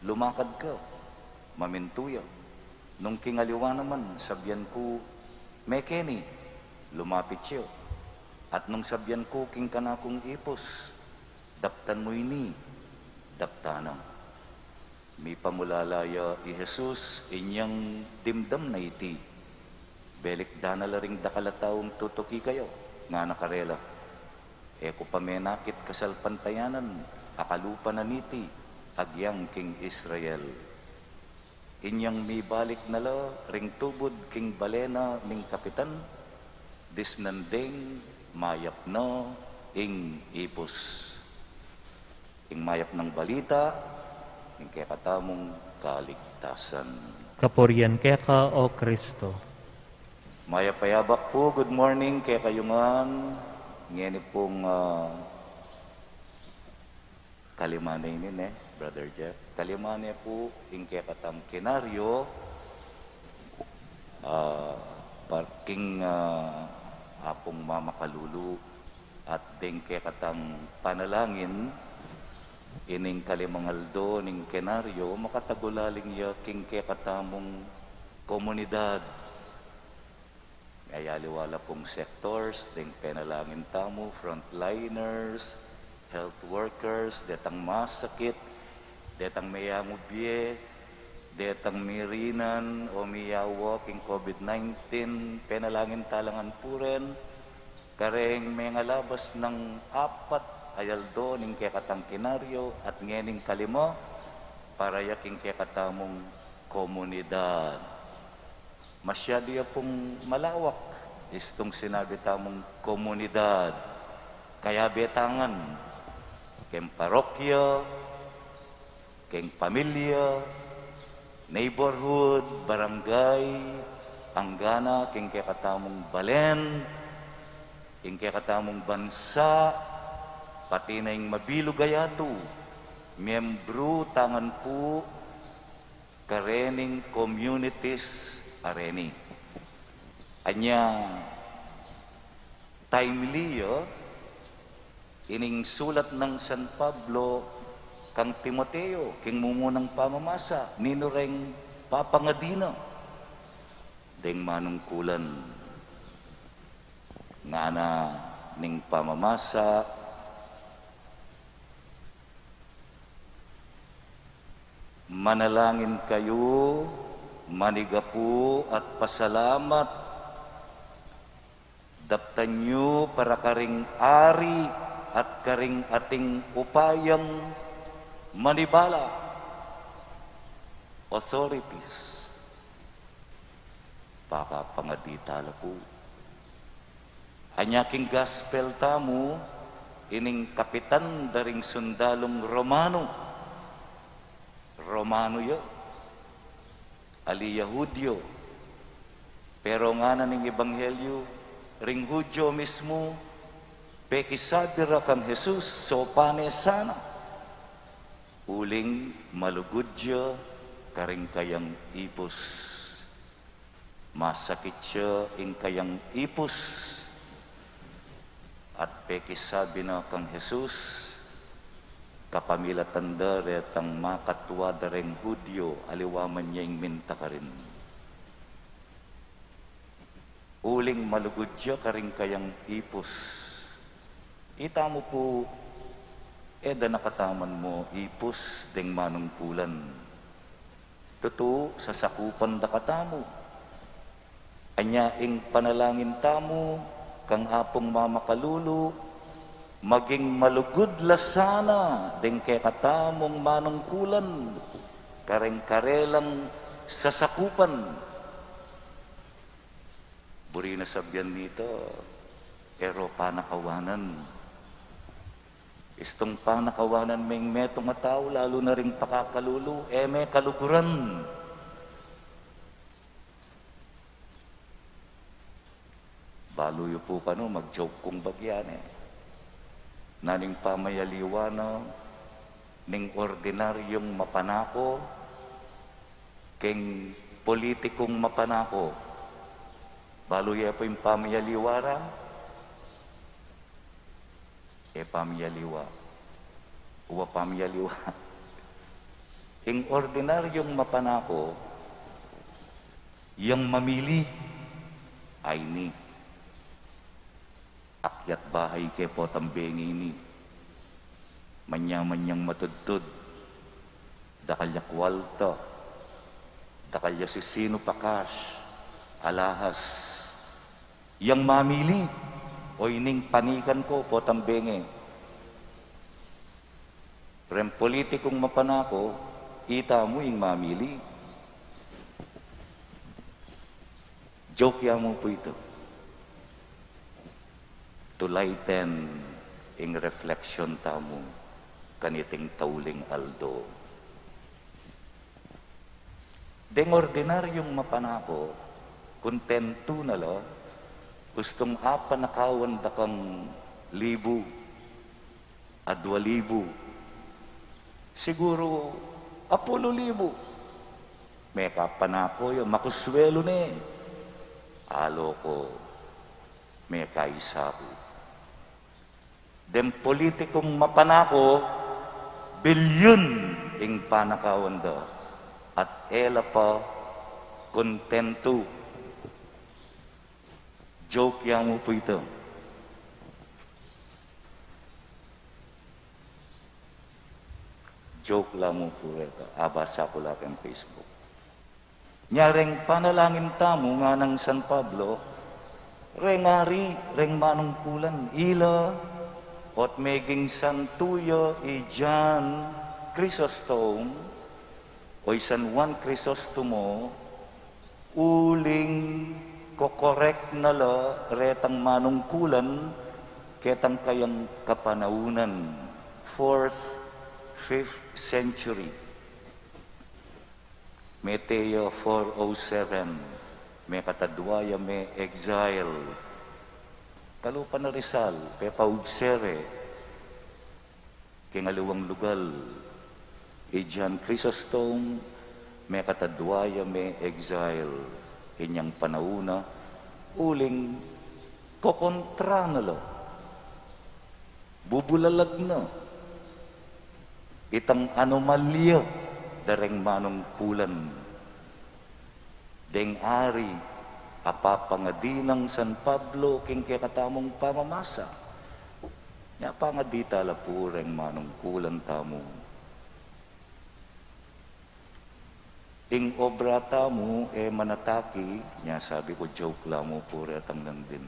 lumakad ka, mamintu ya. Nung king aliwa naman, sabian ku, mekeni, Lumapit ya, at nung sabian ku king kanakung ipus, "Daptan mu ini," daptan na. Mipamulala ya i Jesus, inyang, "Dimdam na iti. Belikdan na la ring dakal a taung tutuki kaya," ngana karela. "E ku pa menakit kasalpantayanan a kalupa na niti agyang king Israel." Inyang mibalik na la ring tubud king bale na ning kapitan, disnan deng mayap na ing ipus. Ing mayap nang balita ning kekatamung kaligtasan. Kapurian keka, O Kristo. Mayap a yabak pu, good morning kekayu ngan. Ngeni pung, ah, kalima ne ini, ne, Brother Jeff? Kalima ne pu ing kekatang kinaryo, ah, par-, king, ah, Apung Mamakalulu at deng kekatang panalangin. Ining kalimang aldo ning kinaryo, makatagulaling ya king kekatamung komunidad. Mayaliwa la pung sectors deng penalangin tamu, frontliners, health workers, detang masakit, detang meyangubye, detang mirinan o miyawa king COVID nineteen, penalangin ta la ngan pu ren, kareng mengalabas nang apat a aldo ning kekatang kinaryo at ngening kalima, para ya king kekatamung komunidad. Masyadu ya pung malawak istung sinabi tamung komunidad. Kayabe ta ngan keng parokya, keng pamilya, neighborhood, barangay, anggana keng kekatamung balen, ing kekatamung bansa, pati na ing mabilug a yatu, miyembru ta ngan pu karening communities a reni. Anya, timely ya ining sulat nang San Pablo kang Timoteo, king mumunang pamamasa, ninu reng papangadi na deng manungkulan. Ngana ning pamamasa, "Manalangin kayu, manigapu at pasalamat. Daptan yu para karing ari at karing ating upayang manibala," authorities. Pakapangadi ta la pu. Anya king gospel tamu, ining kapitan da ring sundalung Romano. Romano ya. Ali ya Hudyo. Pero ngana ning ebanghelyu, ring Hudyo mismu, pekisabi ra kang Jesus, "Sopanes sana." Uling malugud ya karing kayang ipus. Masakit ya ing kayang ipus. At pekisabi na kang Jesus, kapamilatan da retang makatua da reng Hudyo, aliwa man ya ing minta karin. Uling malugud ya karing kayang ipus. Ita mu pu, e da na kataman mo ipus deng manungkulan. Tutu, sasakupan da katamu. Anya ing panalangin tamu kang Apung Mamakalulu, maging malugud la sana deng kekatamung manungkulan kareng karelang sasakupan. Buri na sabian nita, e ro panakawanan. Istung panakawanan meng metung a tau, lalu na ring pakakalulu, e me kaluguran. Balu yu pu kanu, mag-joke kung bagyan e. Naning pamayaliwa na ning ordinaryung mapanako keng politikung mapanako. Balu ye pu ing pamayaliwa ra? E pamayaliwa. Uwa pamayaliwa. Ing ordinaryung mapanako, yang mamili, ay ni. Akyat bahay ke potang bengi ini. Manya-manyang matudtud, dakal ya kualta, dakal ya sisinu pa cash, alahas. Yang mamili, o ining panikan ko potang bengi. Reng politikung mapanako, ita mu ing mamili. Joke ya mu pu itu. To lighten ing reflection tamu kaniting tauling aldo. Deng ordinaryung mapanako, kontentu na la, ustung apanakawan da kang libu, adua libu, siguru apulu libu. Mekapanako ya, makuswelu ne. Alo ko, mekaisaku. Deng politikung mapanako, bilyun ing panakawan da, at e la pa kontentu. Joke ya mu pu itu. Joke la mu pu reta. Abasa ku la keng Facebook. Nya reng panalangin tamu, nganang San Pablo, reng ari, reng manungkulan, ila, ot meging santu ya i John Chrysostom, o i San Juan Crisostomo, uling kokorek na la retang manungkulan ketang kayang kapanaunan, fourth, fifth century. Mete ya four oh seven, mekatadua ya me-exile. Kalupa na Rizal, pepaugse re keng aliwang lugal. I John Chrysostom, mekatadua ya me-exile inyang panaun na, uling kokontra na la, bubulalag na itang anomalya da reng manungkulan. Deng ari a papangadi nang San Pablo king kekatamung pamamasa. Nya pangadi ta la pu reng manungkulan tamu. Ing obra tamu e manataki, nya sabi ku, joke la mu pu retang nandin.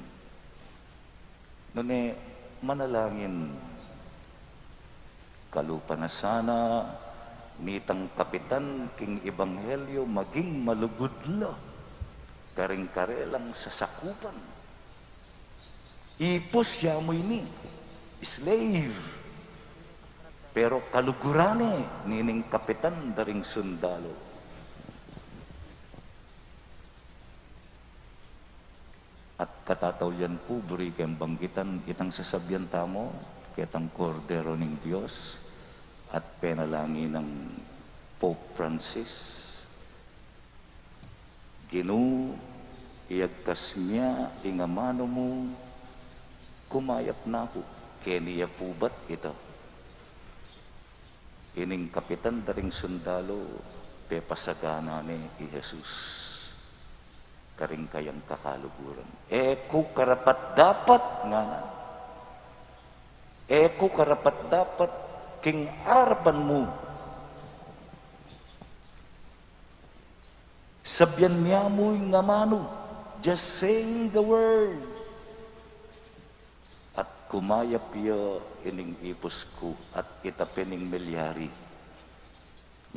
Nune, manalangin. Kalupa na sana nitang kapitan king ebanghelyo maging malugud la karing karelang sasakupan. Ipus ya mu ini, slave. Pero kaluguran ne nining kapitan da ring sundalu. At katataulian pu, buri keng banggitan itang sasabian tamu ketang Kordero ning Dios, at penalangin nang Pope Francis, Ginu, iyagkas mia ing amanu mu, kumayap na ku. Keni ya pu bat ita? Ining kapitan da ring sundalu, pepasagana ne i Jesus karing kayang kakaluguran. E ku karapat-dapat, ngana. E ku karapat-dapat king arapan mu. Sabian mia mu ing amanu, just say the word. At kumayap ya ining ipus ku, at ita pin ing milyari.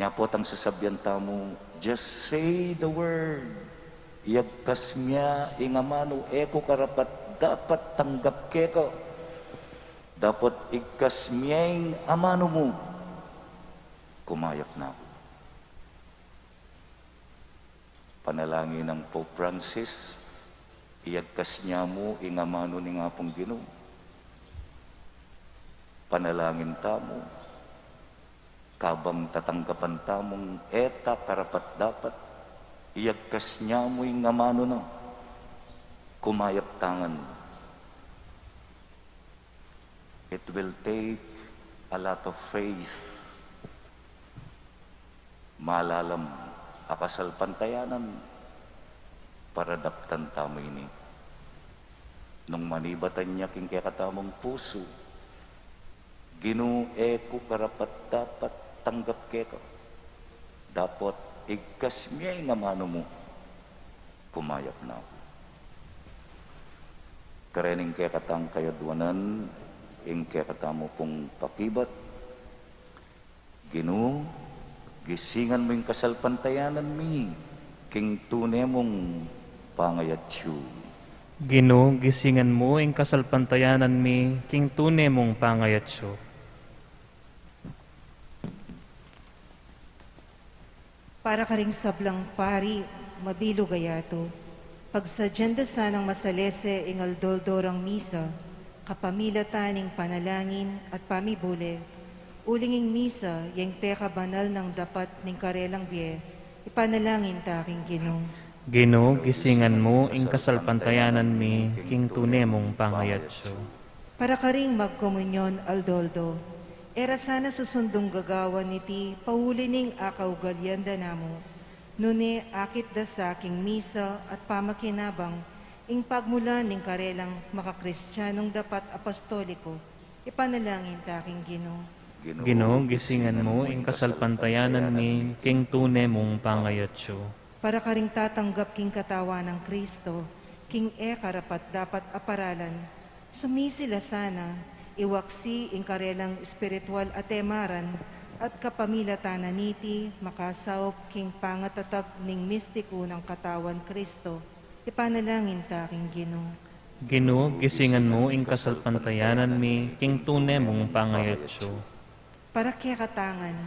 Nya potang sasabian tamu, just say the word. Iyagkas mia ing amanu, e ku karapat-dapat tanggap keka. Dapot igkas mia ing amanu mu. Kumayap na ku. Panalangin nang Pope Francis, iyagkas nia mu ing amanu ning Apung Ginu. Panalangin tamu, kabang tatanggapan tamung e ta karapat-dapat, iyagkas nia mu ing amanu na. Kumayap ta ngan. It will take a lot of faith. Malalam a kasalpantayanan para daptan tamu ini. Nung manibatan ya king kekatamung pusu, Ginu, e ku karapat-dapat tanggap keka, dapot igkas me ing amanu mu, kumayap na ku. Karening kekatang kayadwanan, ing kekatamu pung pakibat, Ginu, gisingan mu ing kasalpantayanan mi king tune mung pangayatsu. Ginu, gisingan mu ing kasalpantayanan mi king tune mung pangayatsu. Para karing sablang pari, mabilug a yatu, pagsadyan da sanang masalese ing aldo-aldo rang misa, kapamilatan ning panalangin at pamibule, uling ing misa ya ing pekabanal nang dapat ning karelang bie, ipanalangin ta king Ginu. Ginu, gisingan mu ing kasalpantayanan mi king tune mung pangayatsu. Para karing magkomunyon aldo-aldo, e ra sana susundung gagawan niti pauli ning akaugalian da namu, nune akit da sa king misa at pamakinabang ing pagmulan ning karelang makakristianung dapat apostoliko, ipanalangin ta king Ginu. Ginu, gisingan mu ing kasalpantayanan mi king tune mung pangayatsu. Para karing tatanggap king katawan nang Kristo king e karapat-dapat a paralan, sumisila sana, iwaksi ing karelang espiritual a temaran, at kapamilatan na niti makasaup king pangatatag ning mistiku nang katawan Kristo, ipanalangin ta king Ginu. Ginu, gisingan mu ing kasalpantayanan mi king tune mung pangayatsu. Para kekatang ngan,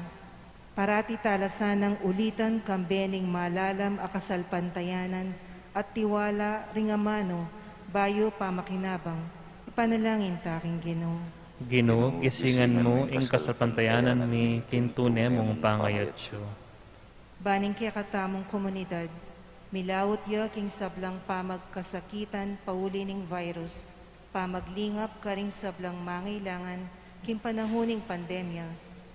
parati tala sanang ulitan kambe ning malalam a kasalpantayanan at tiwala ring amanu bayu pamakinabang, ipanalangin ta king Ginu. Ginu, gisingan mu ing kasalpantayanan mi king tune mung pangayatsu. Ban ing kekatamung komunidad milaut ya king sablang pamagkasakitan pauli ning virus, pamaglingap karing sablang mangailangan king panahun ning pandemya,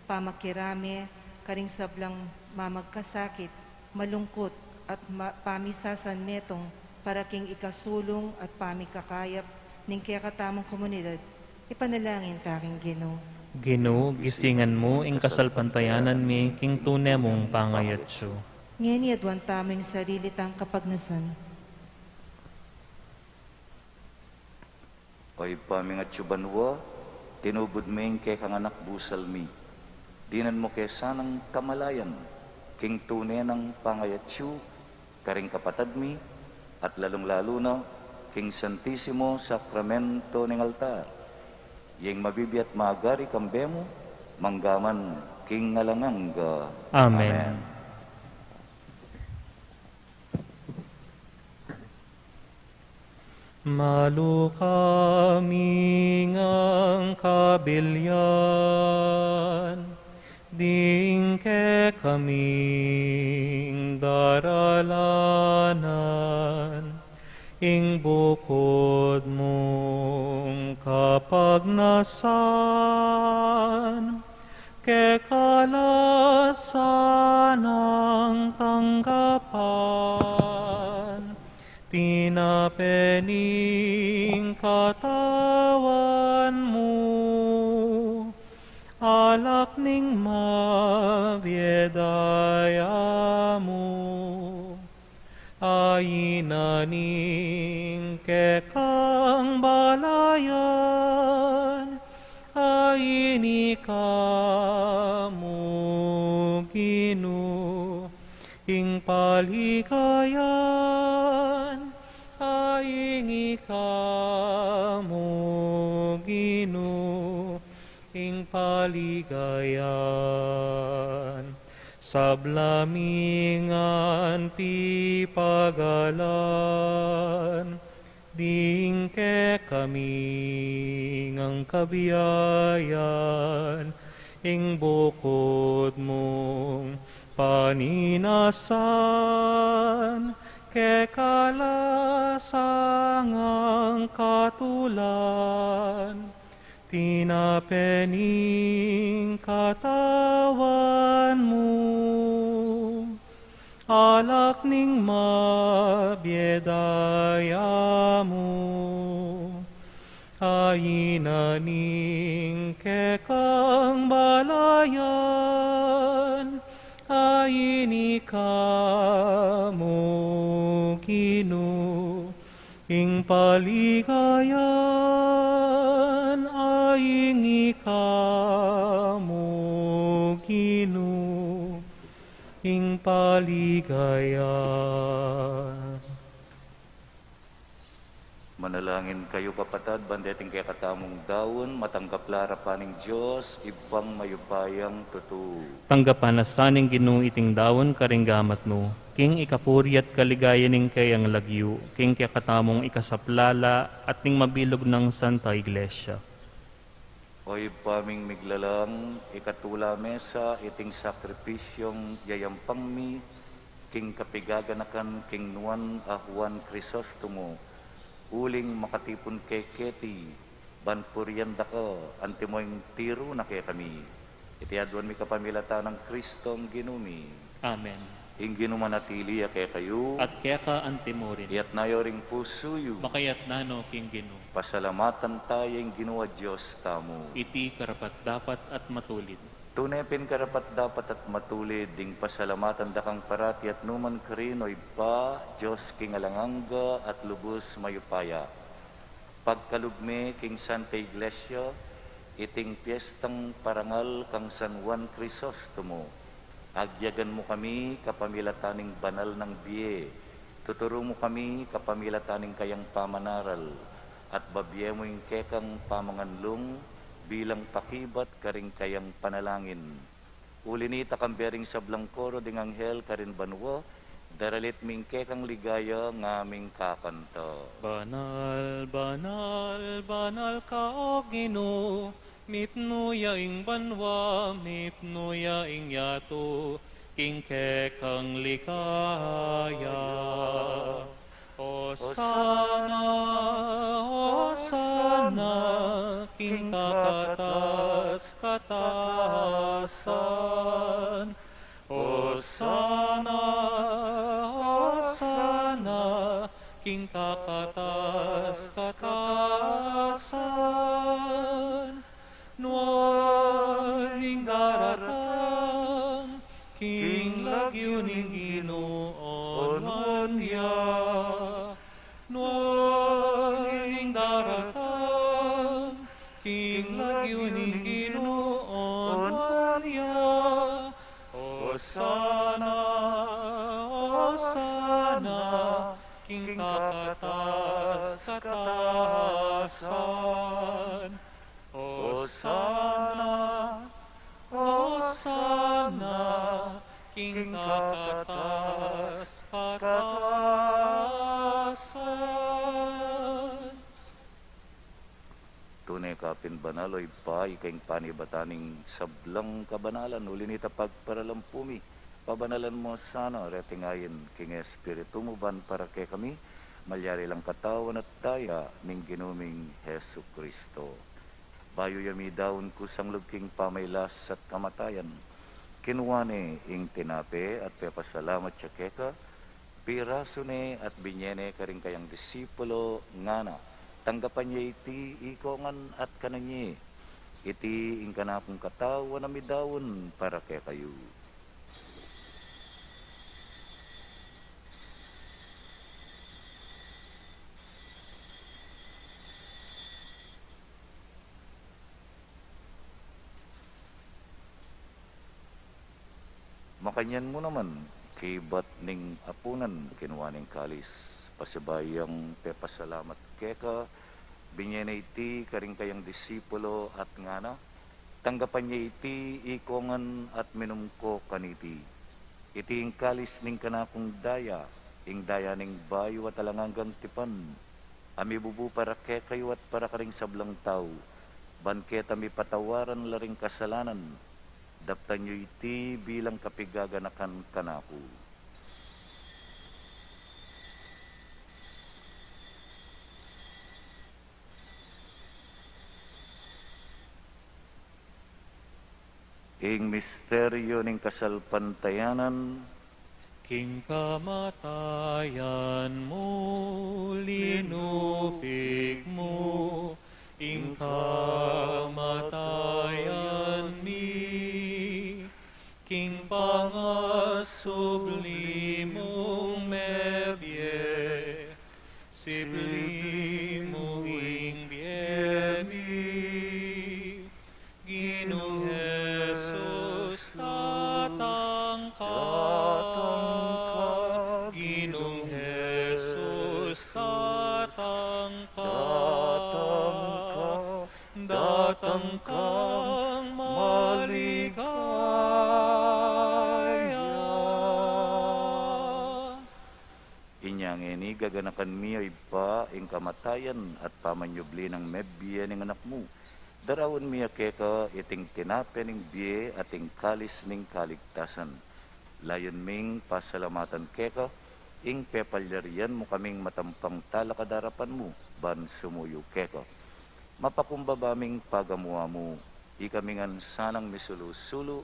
pamakirame karing sablang mamagkasakit, malungkut, at ma-, pamisasanmetung para king ikasulung at pamikakayap ning kekatamung komunidad, ipanalangin ta king Ginu. Ginu, gisingan mu ing kasalpantayanan mi king tune mung pangayatsu. Ngeni aduan tamu ing sarili tang kapagnasan. O Ibpa ming atsu banua, tinubud me ing kekang anak busal mi. Dinan mu ke sanang kamalayan king tune nang pangayatsu karing kapatad mi, at lalung-lalu na king Santisimo Sakramento ning altar, ya ing mabibie at magari kambe mu mangga man king alang angga. Amen. Amen. Malu kami ngang kabilian, ding kekaming daralanan ing bukud mung kapagnasan, keka la sanang tanggapan, tinape ning katawan mu, alak ning mabie daya mu, aina ning kekang balayan, aini ka mu Ginu, ing paligayan, aini ka mu Ginu, ing paligayan. Sabla mi ngan pipagalan, ding kekaming kabiayan, ing bukud mung paninasan, keka la sangang katulan, tinape ning katawan mu, alak ning mabie daya mu. Ain na ning kekang balayan, ain ika mu, Ginu, ing paligayan, ain ika mu, Ginu, ing paligayan. Manalangin kayu, kapatad, ban deting kekatamung daun matanggap la arapan ning Dios, Ibpang mayupayang tutu. Tanggapan na sa ning Ginu iting daun karing gamat nu, king ikapuri at kaligayan ning keyang lagyu, king kekatamung ikasaplala at ning mabilug nang Santa Iglesia. O Ibpa ming miglalang, ikatula me sa iting sakripisyung yayampang mi king kapigaganakan king nuan a Juan Crisostomo, uling makatipun ke keti, ban purian da ka, antimo ing tiru na kekami. Iti aduan mi kapamilatan nang Kristong Ginu mi. Amen. Ing Ginu manatili ya kekayu. At keka antimurin. Iyatna yu ring pusu yu. Makayatna no king Ginu. Pasalamatan taya ing Ginu a Dios tamu. Iti karapat-dapat at matulid. Tune pin karapat-dapat at matulid ding pasalamatan da kang parati at nukarin man, o Ibpa, Dios king alang angga at lubus mayupaya. Pagkalub me king Santa Iglesia iting piestang parangal kang San Juan Crisostomo, agyagan mu kami kapamilatan ning banal nang bie, tuturu mu kami kapamilatan ning kayang pamanaral, at babie mu ing kekang pamanganlung bilang pakibat karing kayang panalangin. Uli nita, kambe ring sablang koro ding anghel karin banua, daralit mi ing kekang ligaya ngaming kakanta. Banal, banal, banal ka, O Ginu, mipnu ya ing banua, mipnu ya ing yatu, king kekang ligaya. Osana, Osana, king kakatas-katasan. Osana, Osana, king kakatas-katasan. Nuan ing daratang king lagyu ning Ginu, onuan ya. Nuan ing daratang king lagyu ning Ginu, onuan ya. Osana, Osana, king kakatas-katasan. Osana, Osana, king kakatas-katasan. Tune ka pin banal, o Ibpa, ika ing panibatan ning sablang kabanalan, uli nita pagparalan pu mi, pabanalan mu sana reting ain king Espiritu mu ban para kekami malyari lang katawan at daya ning Ginu ming Jesucristo. Bayu ya midaun kusang lub king pamailas at kamatayan, kinua ne ing tinape at pepasalamat ya keka, pirasu ne at binye ne karing kayang disipulo, ngana: Tanggapan ye iti ikongan at kanan ye. Iti ing kanakung katawan a midaun para kekayu. Makanyan mu naman, kibat ning apunan, kinua ne ing kalis, pasibayu yang pepasalamat keka, binye ne iti karing kayang disipulo at ngana: Tanggapan ye iti ikongan at minum ko kaniti. Iti ing kalis ning kanakung daya, ing daya ning bayu at alang anggang tipan, a mibubu para kekayu at para karing sablang tau, ban keta mipatawaran la ring kasalanan. Daptan yu iti bilang kapigaganakan kanaku. Ing misteryu ning kasalpantayanan. King kamatayan mu, linupig mu, Kamatayan mi, king pangasubli mung mebie, sibli mu ing bie mi, Ginung Jesus, datang ka. Ginung Jesus, datang ka. Datang kang maligaya. Inya ngeni, gaganakan mi, O Ibpa, ing kamatayan at pamanyubli nang mebie ning Anak mu. Daraun mi ya keka iting tinape ning bie at ing kalis ning kaligtasan. Layun ming pasalamatan keka ing pepalyarian mu kaming matampang talakad arapan mu ban sumuyu keka. Mapakumbaba ming pagamu-amu, ikami ngan sanang misulu-sulu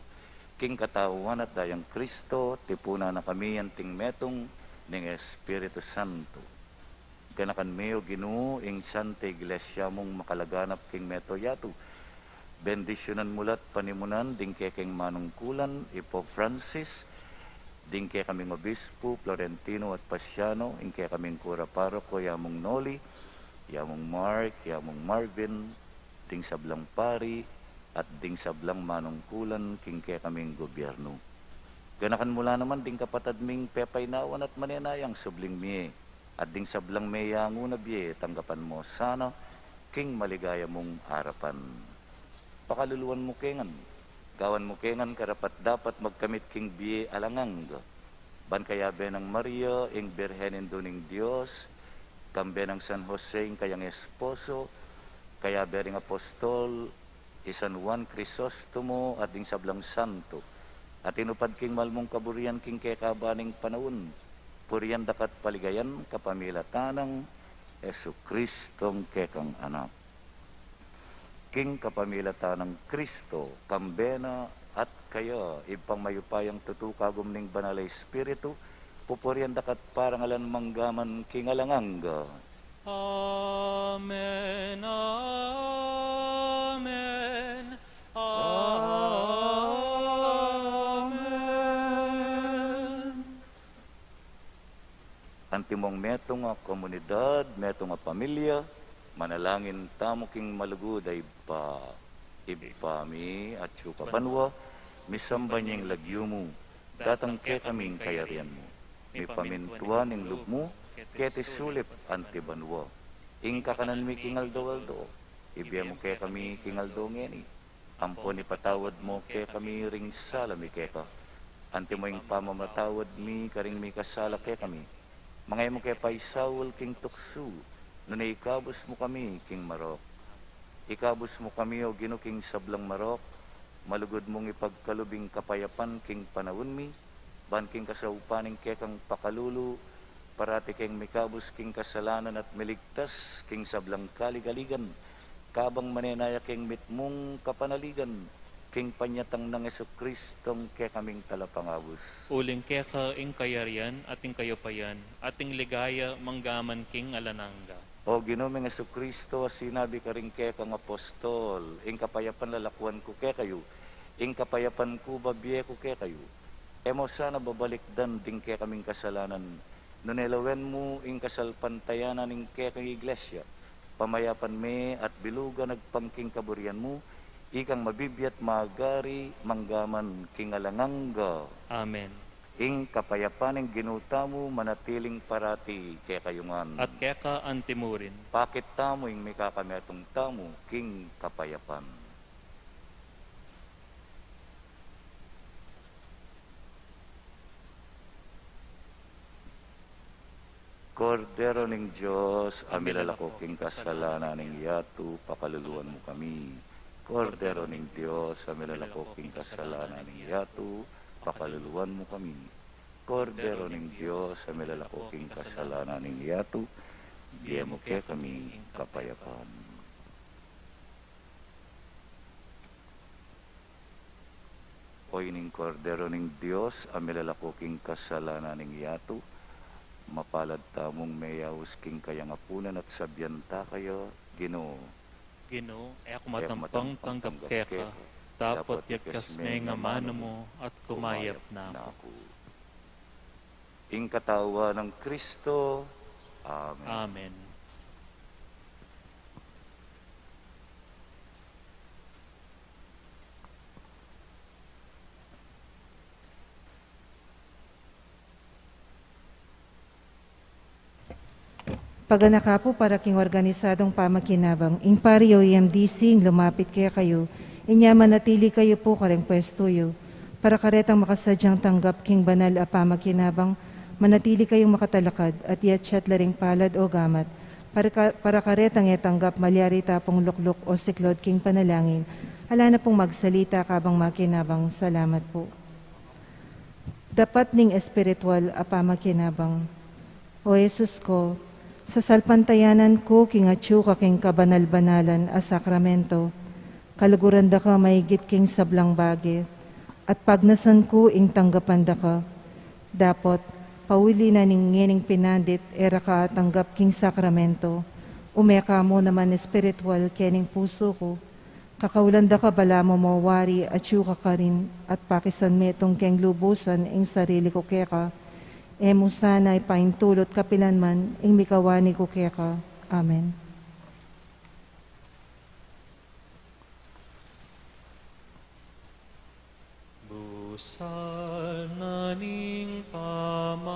king katawan at dayang Kristo, tipunan na kami anting metung ning Espiritu Santo. Ganakan mi, O Ginu, ing Santa Iglesia mung makalaganap king meto yatu. Bendisyunan mu la't panimunan ding kekeng manungkulan, i Pope Francis, ding kekaming Obispo Florentino at Pasiano, ing kekaming kura paroko, Yamung Noli, Yamung Mark, Yamung Marvin, ding sablang pari, at ding sablang manungkulan king kekaming gobyernu. Ganakan mu la naman ding kapatad ming pepainawan at manenayang subling mie, at ding sablang meyangu na bie, tanggapan mu sana king maligaya mung arapan. Pakaluluan mu ke ngan, gawan mu ke ngan karapat-dapat magkamit king bie alang angga, ban kayabe nang Maria, ing Birhen Indu ning Dios, kambe nang San Jose, ing kayang esposo, kayabe ring apostol, i San Juan Crisostomo, at ding sablang santo a tinupad king mal mung kaburian king kekaban ning panaun, purian daka't paligayan kapamilatan nang Jesucristong kekang Anak. King kapamilatan nang Kristo, kambe na at kaya, Ibpang mayupayang tutu, kagum ning Banal a Espiritu, pupurian daka't parangalan manggaman king alang angga. Amen, amen, amen. Antimong metung a komunidad, metung a pamilya, manalangin tamu king malugud a Ibpa. Ibpa mi, atsu ka banua, misamban ya ing lagyu mu, datang kekami ing kayarian mu, mipamintuan ing lub mu, keti sulip anti banua. Ing kakanan mi king aldo-aldo, ibie mu kekami king aldo ngeni. Ampon ipatawad mu kekami ring sala mi keka, antimo ing pamamatawad mi karing mikasala kekami. Manga e mu ke paisaul king tuksu, nune ikabus mu kami king marok. Ikabus mu kami, O Ginu, king sablang marok, malugud mung ipagkalub ing kapayapan king panaun mi, ban king kasaupan ning kekang pakalulu, parati keng mikabus king kasalanan at miligtas king sablang kaligaligan, kabang manenaya keng mitmung kapanaligan, king panyatang nang Jesucristong kekaming Talapangabus. Uling keka ing kayarian at ing kayupayan at ing ligaya manggaman king alang angga. O Ginu ming Jesucristo, a sinabi karing kekang apostol, ing kapayapan lalakuan ku kekayu, ing kapayapan ku babie ku kekayu. E mu sana babalikdan ding kekaming kasalanan, nune lawen mu ing kasalpantayanan ning kekang Iglesia, pamayapan me at bilugan agpang king kaburian mu, ikang mabibie at magari manggaman king alang angga. Amen. Ing kapayapan ning Ginu tamu manatiling parati kekayu ngan. At keka antimurin. Pakit tamu ing mikakametung tamu king kapayapan. Kordero ning Dios, a milalako king kasalanan ning yatu, pakaluluan mu kami. Kordero ning Dios, a milalako king kasalanan ning yatu, pakaluluan mu kami. Kordero ning Dios, a milalako king kasalanan ning yatu, bie mu kekami ing kapayapan. O ining Kordero ning Dios, a milalako king kasalanan ning yatu, mapalad tamung meyaus king kayang apunan at sabian ta kaya, Ginu. Ginu, e ku matampang tanggap keka, dapot yagkas me ing amanu mu at kumayap na ku. Ing katawan nang Kristo. Amen. Amen. Paganaka pu para king organisadong pamakinabang, ing pari o M D C ing lumapit kekayu, inya manatili kayu pu kareng pwestu yu. Para karetang makasadyang tanggap king banal a pamakinabang, manatili kayung makatalakad at yatsat la ring palad o gamat. Para ka-, para karetang e tanggap malyari ta pung lukluk o siklod king panalangin, ala na pung magsalita kabang makinabang. Salamat pu. Dapat ning espiritual a pamakinabang. O Jesus ku, sasalpantayanan ku king atyu ka king kabanal-banalan a sakramento, kaluguran da ka maigit king sablang bage, at pagnasan ku ing tanggapan da ka. Dapot, pauli na ning ngening pinandit e ra ka atanggap king sakramento, ume ka mu naman espiritual kening pusu ku, kakaulan da ka balamu mo wari atyu ka karin at pakisan metung keng lubusan ing sarili ku keka. E mu sana ipaintulut kapilan man ing mikawani ku keka. Amen. Busal na ning pamatula,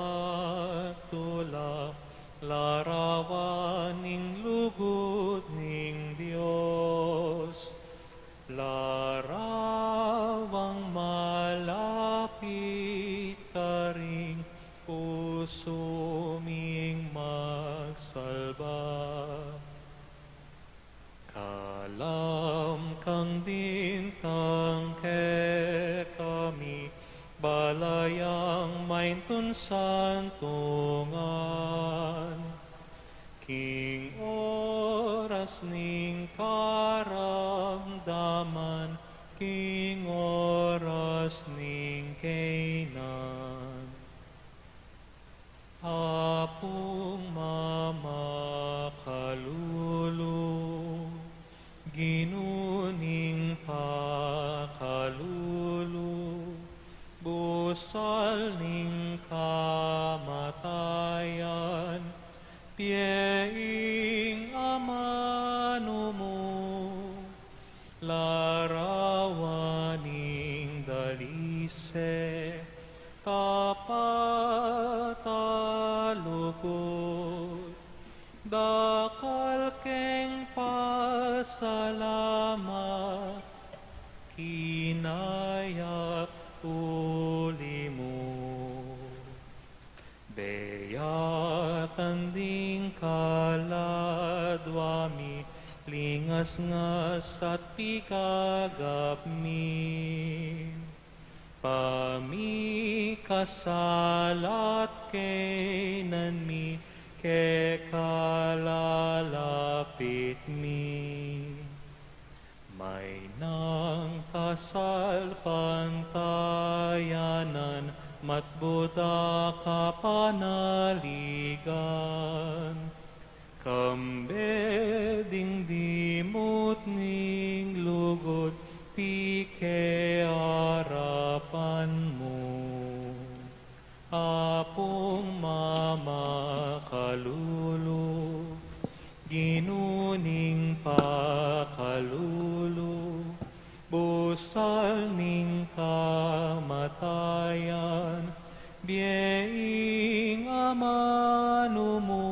larawan ning lugud ning Dios, larawang malapit karing pusu ming magsalba. Kalam kang dintang kekami, balayang maintun santungan, king oras ning karamdaman, king oras ning kaynan. Apung mamakalulu, Ginu ning pakalulu, busal ning kamatayan, bie ing amanu mu, larawan ning dalise, tapat a lugud, dakal keng pasalamat, kinayap uli mu. Beyatan ding kaladwa mi, lingasngas at pikagap mi. Pamikasalat kaynan mi, keka lalapit mi. Maynang kasalpantayanan, matbud a kapanaligan, kambe ding dimut ning lugud, tike arapan mu. Apung mamakalulu, Ginu ning pakalulu, busal ning kamatayan, bie ing amanu mu.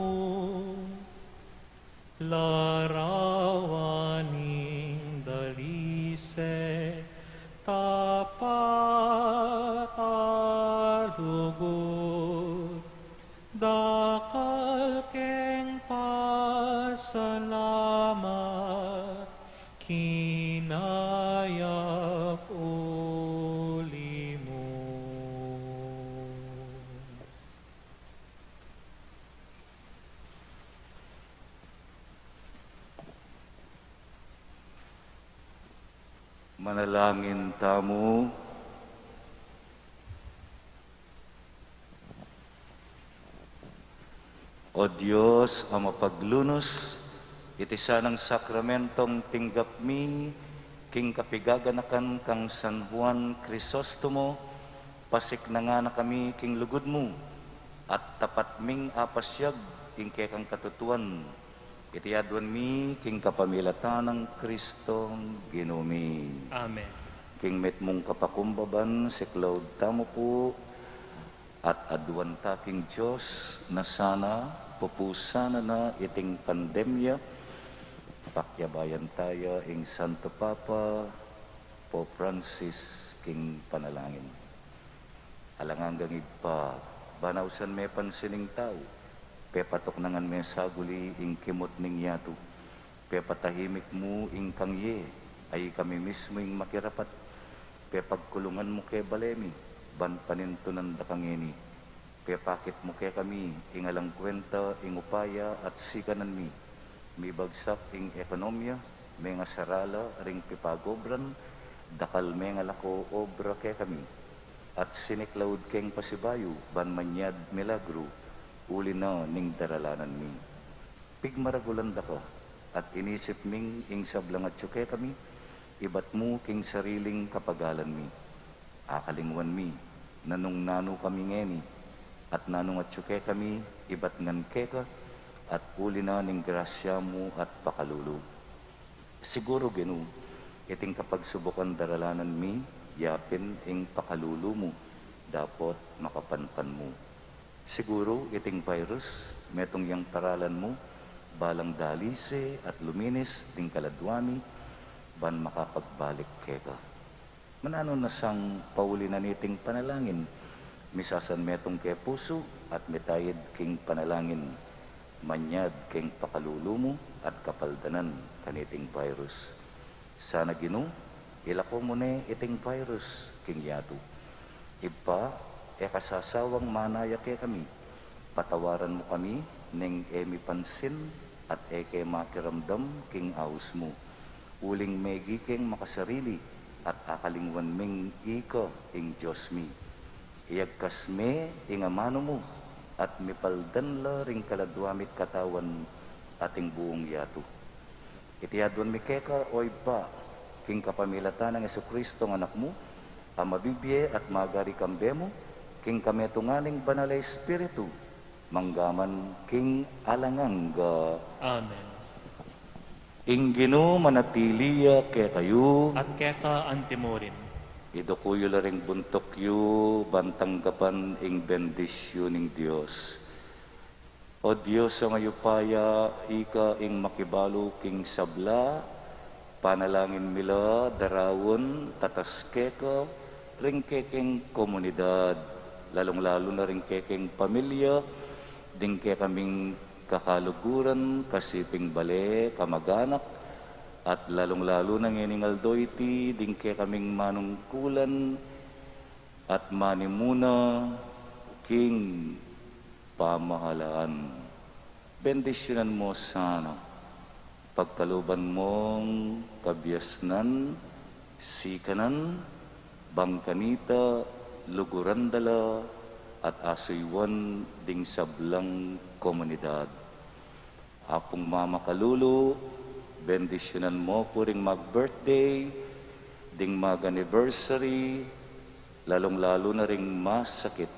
Larawan ning dalise, tapat a lugud, dakal keng pasalamat, kinayap uli mu. Manalangin tamu. O Dios a mapaglunus, Iti sanang sakramentong tinggap mi king kapigaganakan kang San Juan Crisostomo, pasiknangan na kami king lugud mu, at tapat ming apasyag ing kekang katutuan. Iti aduan mi king kapamilatan nang Kristong Ginu mi. Amen. King mitmung kapakumbaban, siklaud tamu pu, at aduan ta king Dios na sana pupusan na na iting pandemya, pakyabayan ta ya ing Santo Papa, Pope Francis, king panalangin. Alang anggang Ibpa, ban ausan me pansin ing tau, pepatuknangan me saguli ing kimut ning yatu, pepatahimik mu ing kangye, a ikami mismu ing makirapat, pepagkulungan mu ke bale mi, ban panintunan da kang ngeni, pepakit mu kekami ing alang kwenta ing upaya at sikanan mi, mibagsak ing ekonomia, mengasarala ring pipagobran, dakal mengalako obra kekami, at siniklaud keng pasibayu ban manyad milagru, uli na ning daralanan mi. Pigmaragulan da ka, at inisip ming ing sablang atyu kekami, ibat mu king sariling kapagalan mi. Akalingwan mi, nanung nanu kami ngeni, at nanung atyu kekami, ibat ngan keka, at uli na ning grasya mu at pakalulu. Siguru, Ginu, iting kapagsubukan daralanan mi, yapin ing pakalulu mu, dapot makapanpan mu. Siguru, iting virus, metung yang paralan mu, balang dalise at luminis ding kaladua mi, ban makapagbalik keka. Mananu na sang pauli na niting panalangin, misasan metung ke pusu at mitayid king panalangin, manyad king pakalulu mu at kapaldanan kaniting virus. Sana, Ginu, ilako mu ne iting virus king yatu. Ibpa, e ka sasawang manaya kekami. Patawaran mu kami ning e mi pansin at e ke makiramdam king aus mu. Uling megi keng makasarili at akalingwan ming ika ing Dios mi. Iyagkas me ing amanu mu at mipaldan la ring kaladua mit katawan at ing buung yatu. Iti aduan mi keka, o Ibpa, king kapamilatan nang Jesucristo, Anak mu, a mabibie at magari kambe mu, king kametungan ning Banal a Espiritu, manggaman king alang angga. Amen. Ing Ginu manatili ya kekayu. At keka antimurin. Iduku yu la ring buntuk yu, ban tanggapan ing bendisyun ning Dios. O Dios a mayupaya, ika ing makibalu king sabla, panalangin mi la daraun tatas keka ring kekeng komunidad, lalung-lalu na ring kekeng pamilya, ding kekaming kakaluguran, kasiping bale, kamaganak, at lalung-lalu na ngening aldo iti, ding kekaming manungkulan, at manimuna king pamahalaan. Bendisyunan mu sana, pagkaluban mung kabiasnan, sikanan, bang kanita, luguran da la, at asuywan ding sablang komunidad. Apung mamakalulu, bendisyunan mu pu ring mag-birthday, ding mag-anniversary, lalung-lalu na ring masakit.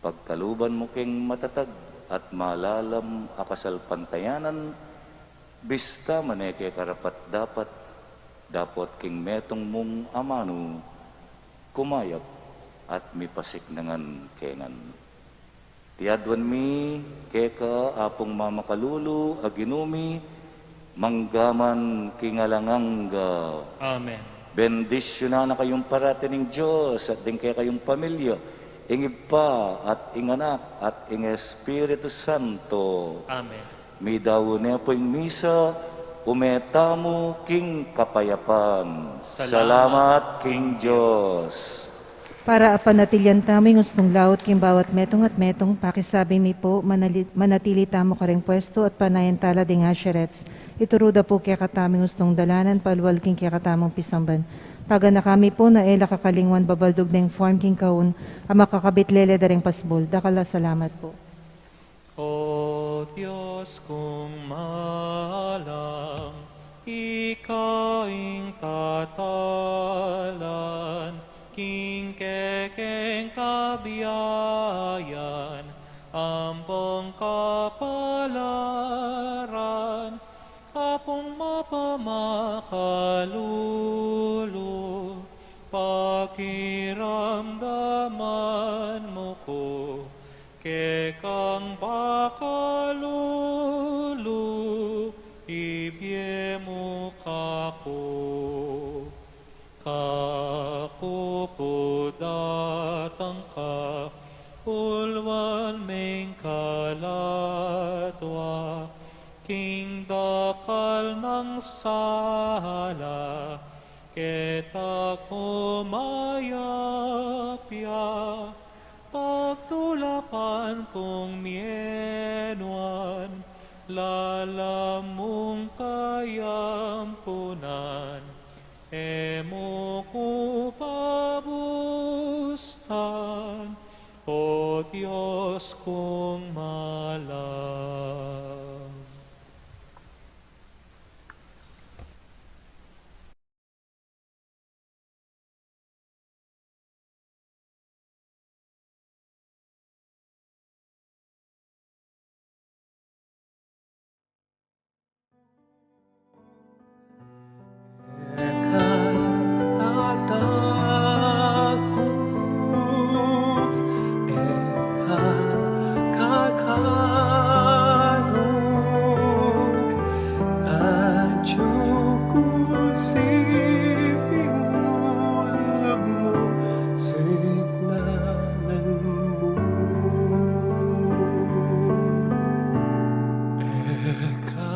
Pagkaluban mu keng matatag at malalam a kasalpantayanan, bista man e ke karapat-dapat, dapot king metung mung amanu, kumayap at mipasiknangan kengan. Iti aduan mi keka, Apung mamakalulu a Ginu mi, manggaman king alang angga. Amen. Bendisyunan na kayung parati ning Dios at ding kekayung pamilya, ing Ibpa at ing Anak at ing Espiritu Santo. Amen. Midaun ne pu ing misa, ume tamu king kapayapan. Salamat king Dios. Para apanatilian tamu ing ustung laut king bawat metung at metung, pakisabi mi pu, manali-, manatili tamu karing pwestu at panayan tala ding asherets. Ituru da pu kekatamu ing ustung dalanan, palual king kekatamung pisamban. Paganaka mi pu na e la kakalingwan babaldug deng form king kaun a makakabit lele da ring pasbul. Dakal a salamat pu. O Dios kung malang, ika ing tatalan king kekeng kabiayan ampong kapalaran, Apung mapamakalulu, pakiramdaman mu ku, kekang pakalulu, ibie mu kaku. Kaku pu datang ka, uluan ming kalatwa, king dakal nang sala, keta ku mayap ya, pagtulapan kung mienuan, lalamu mung kayampunan, e mu ku pabustan, O Dios kung malang. Eka kakaruk, atyu ku siping mu, lub mu, siknanan mu. Eka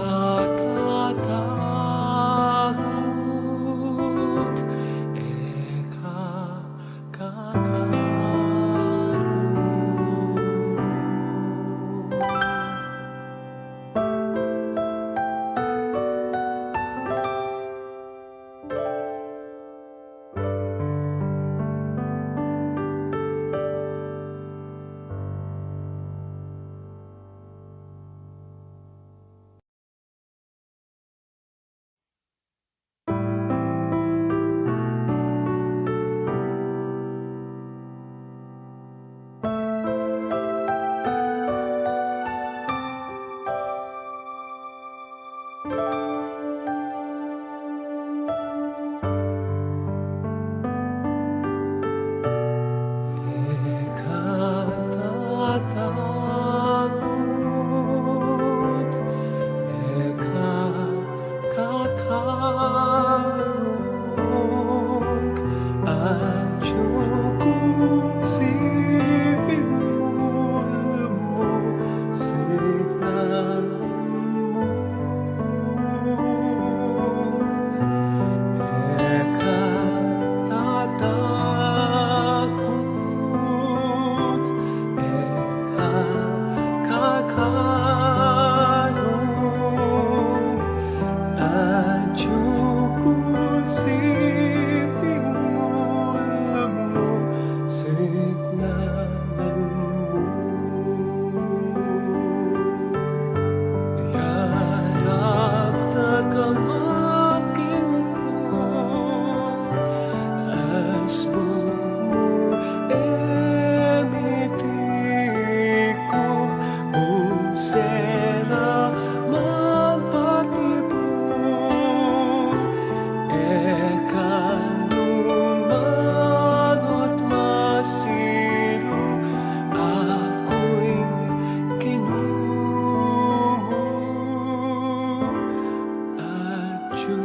tatakut, eka kakaruk. Eka tatakut, eka kakaruk, atyu ku siping mu, lub mu, siknanan mu. Eka tatakut, eka kakaruk, atyu ku siping mu, lub mu, siknanan mu. Yarap da ka man king ku, asbun mu e miti ku, unsera man patibu, e ka nu manut masiru, aku ing Ginu mu, atyu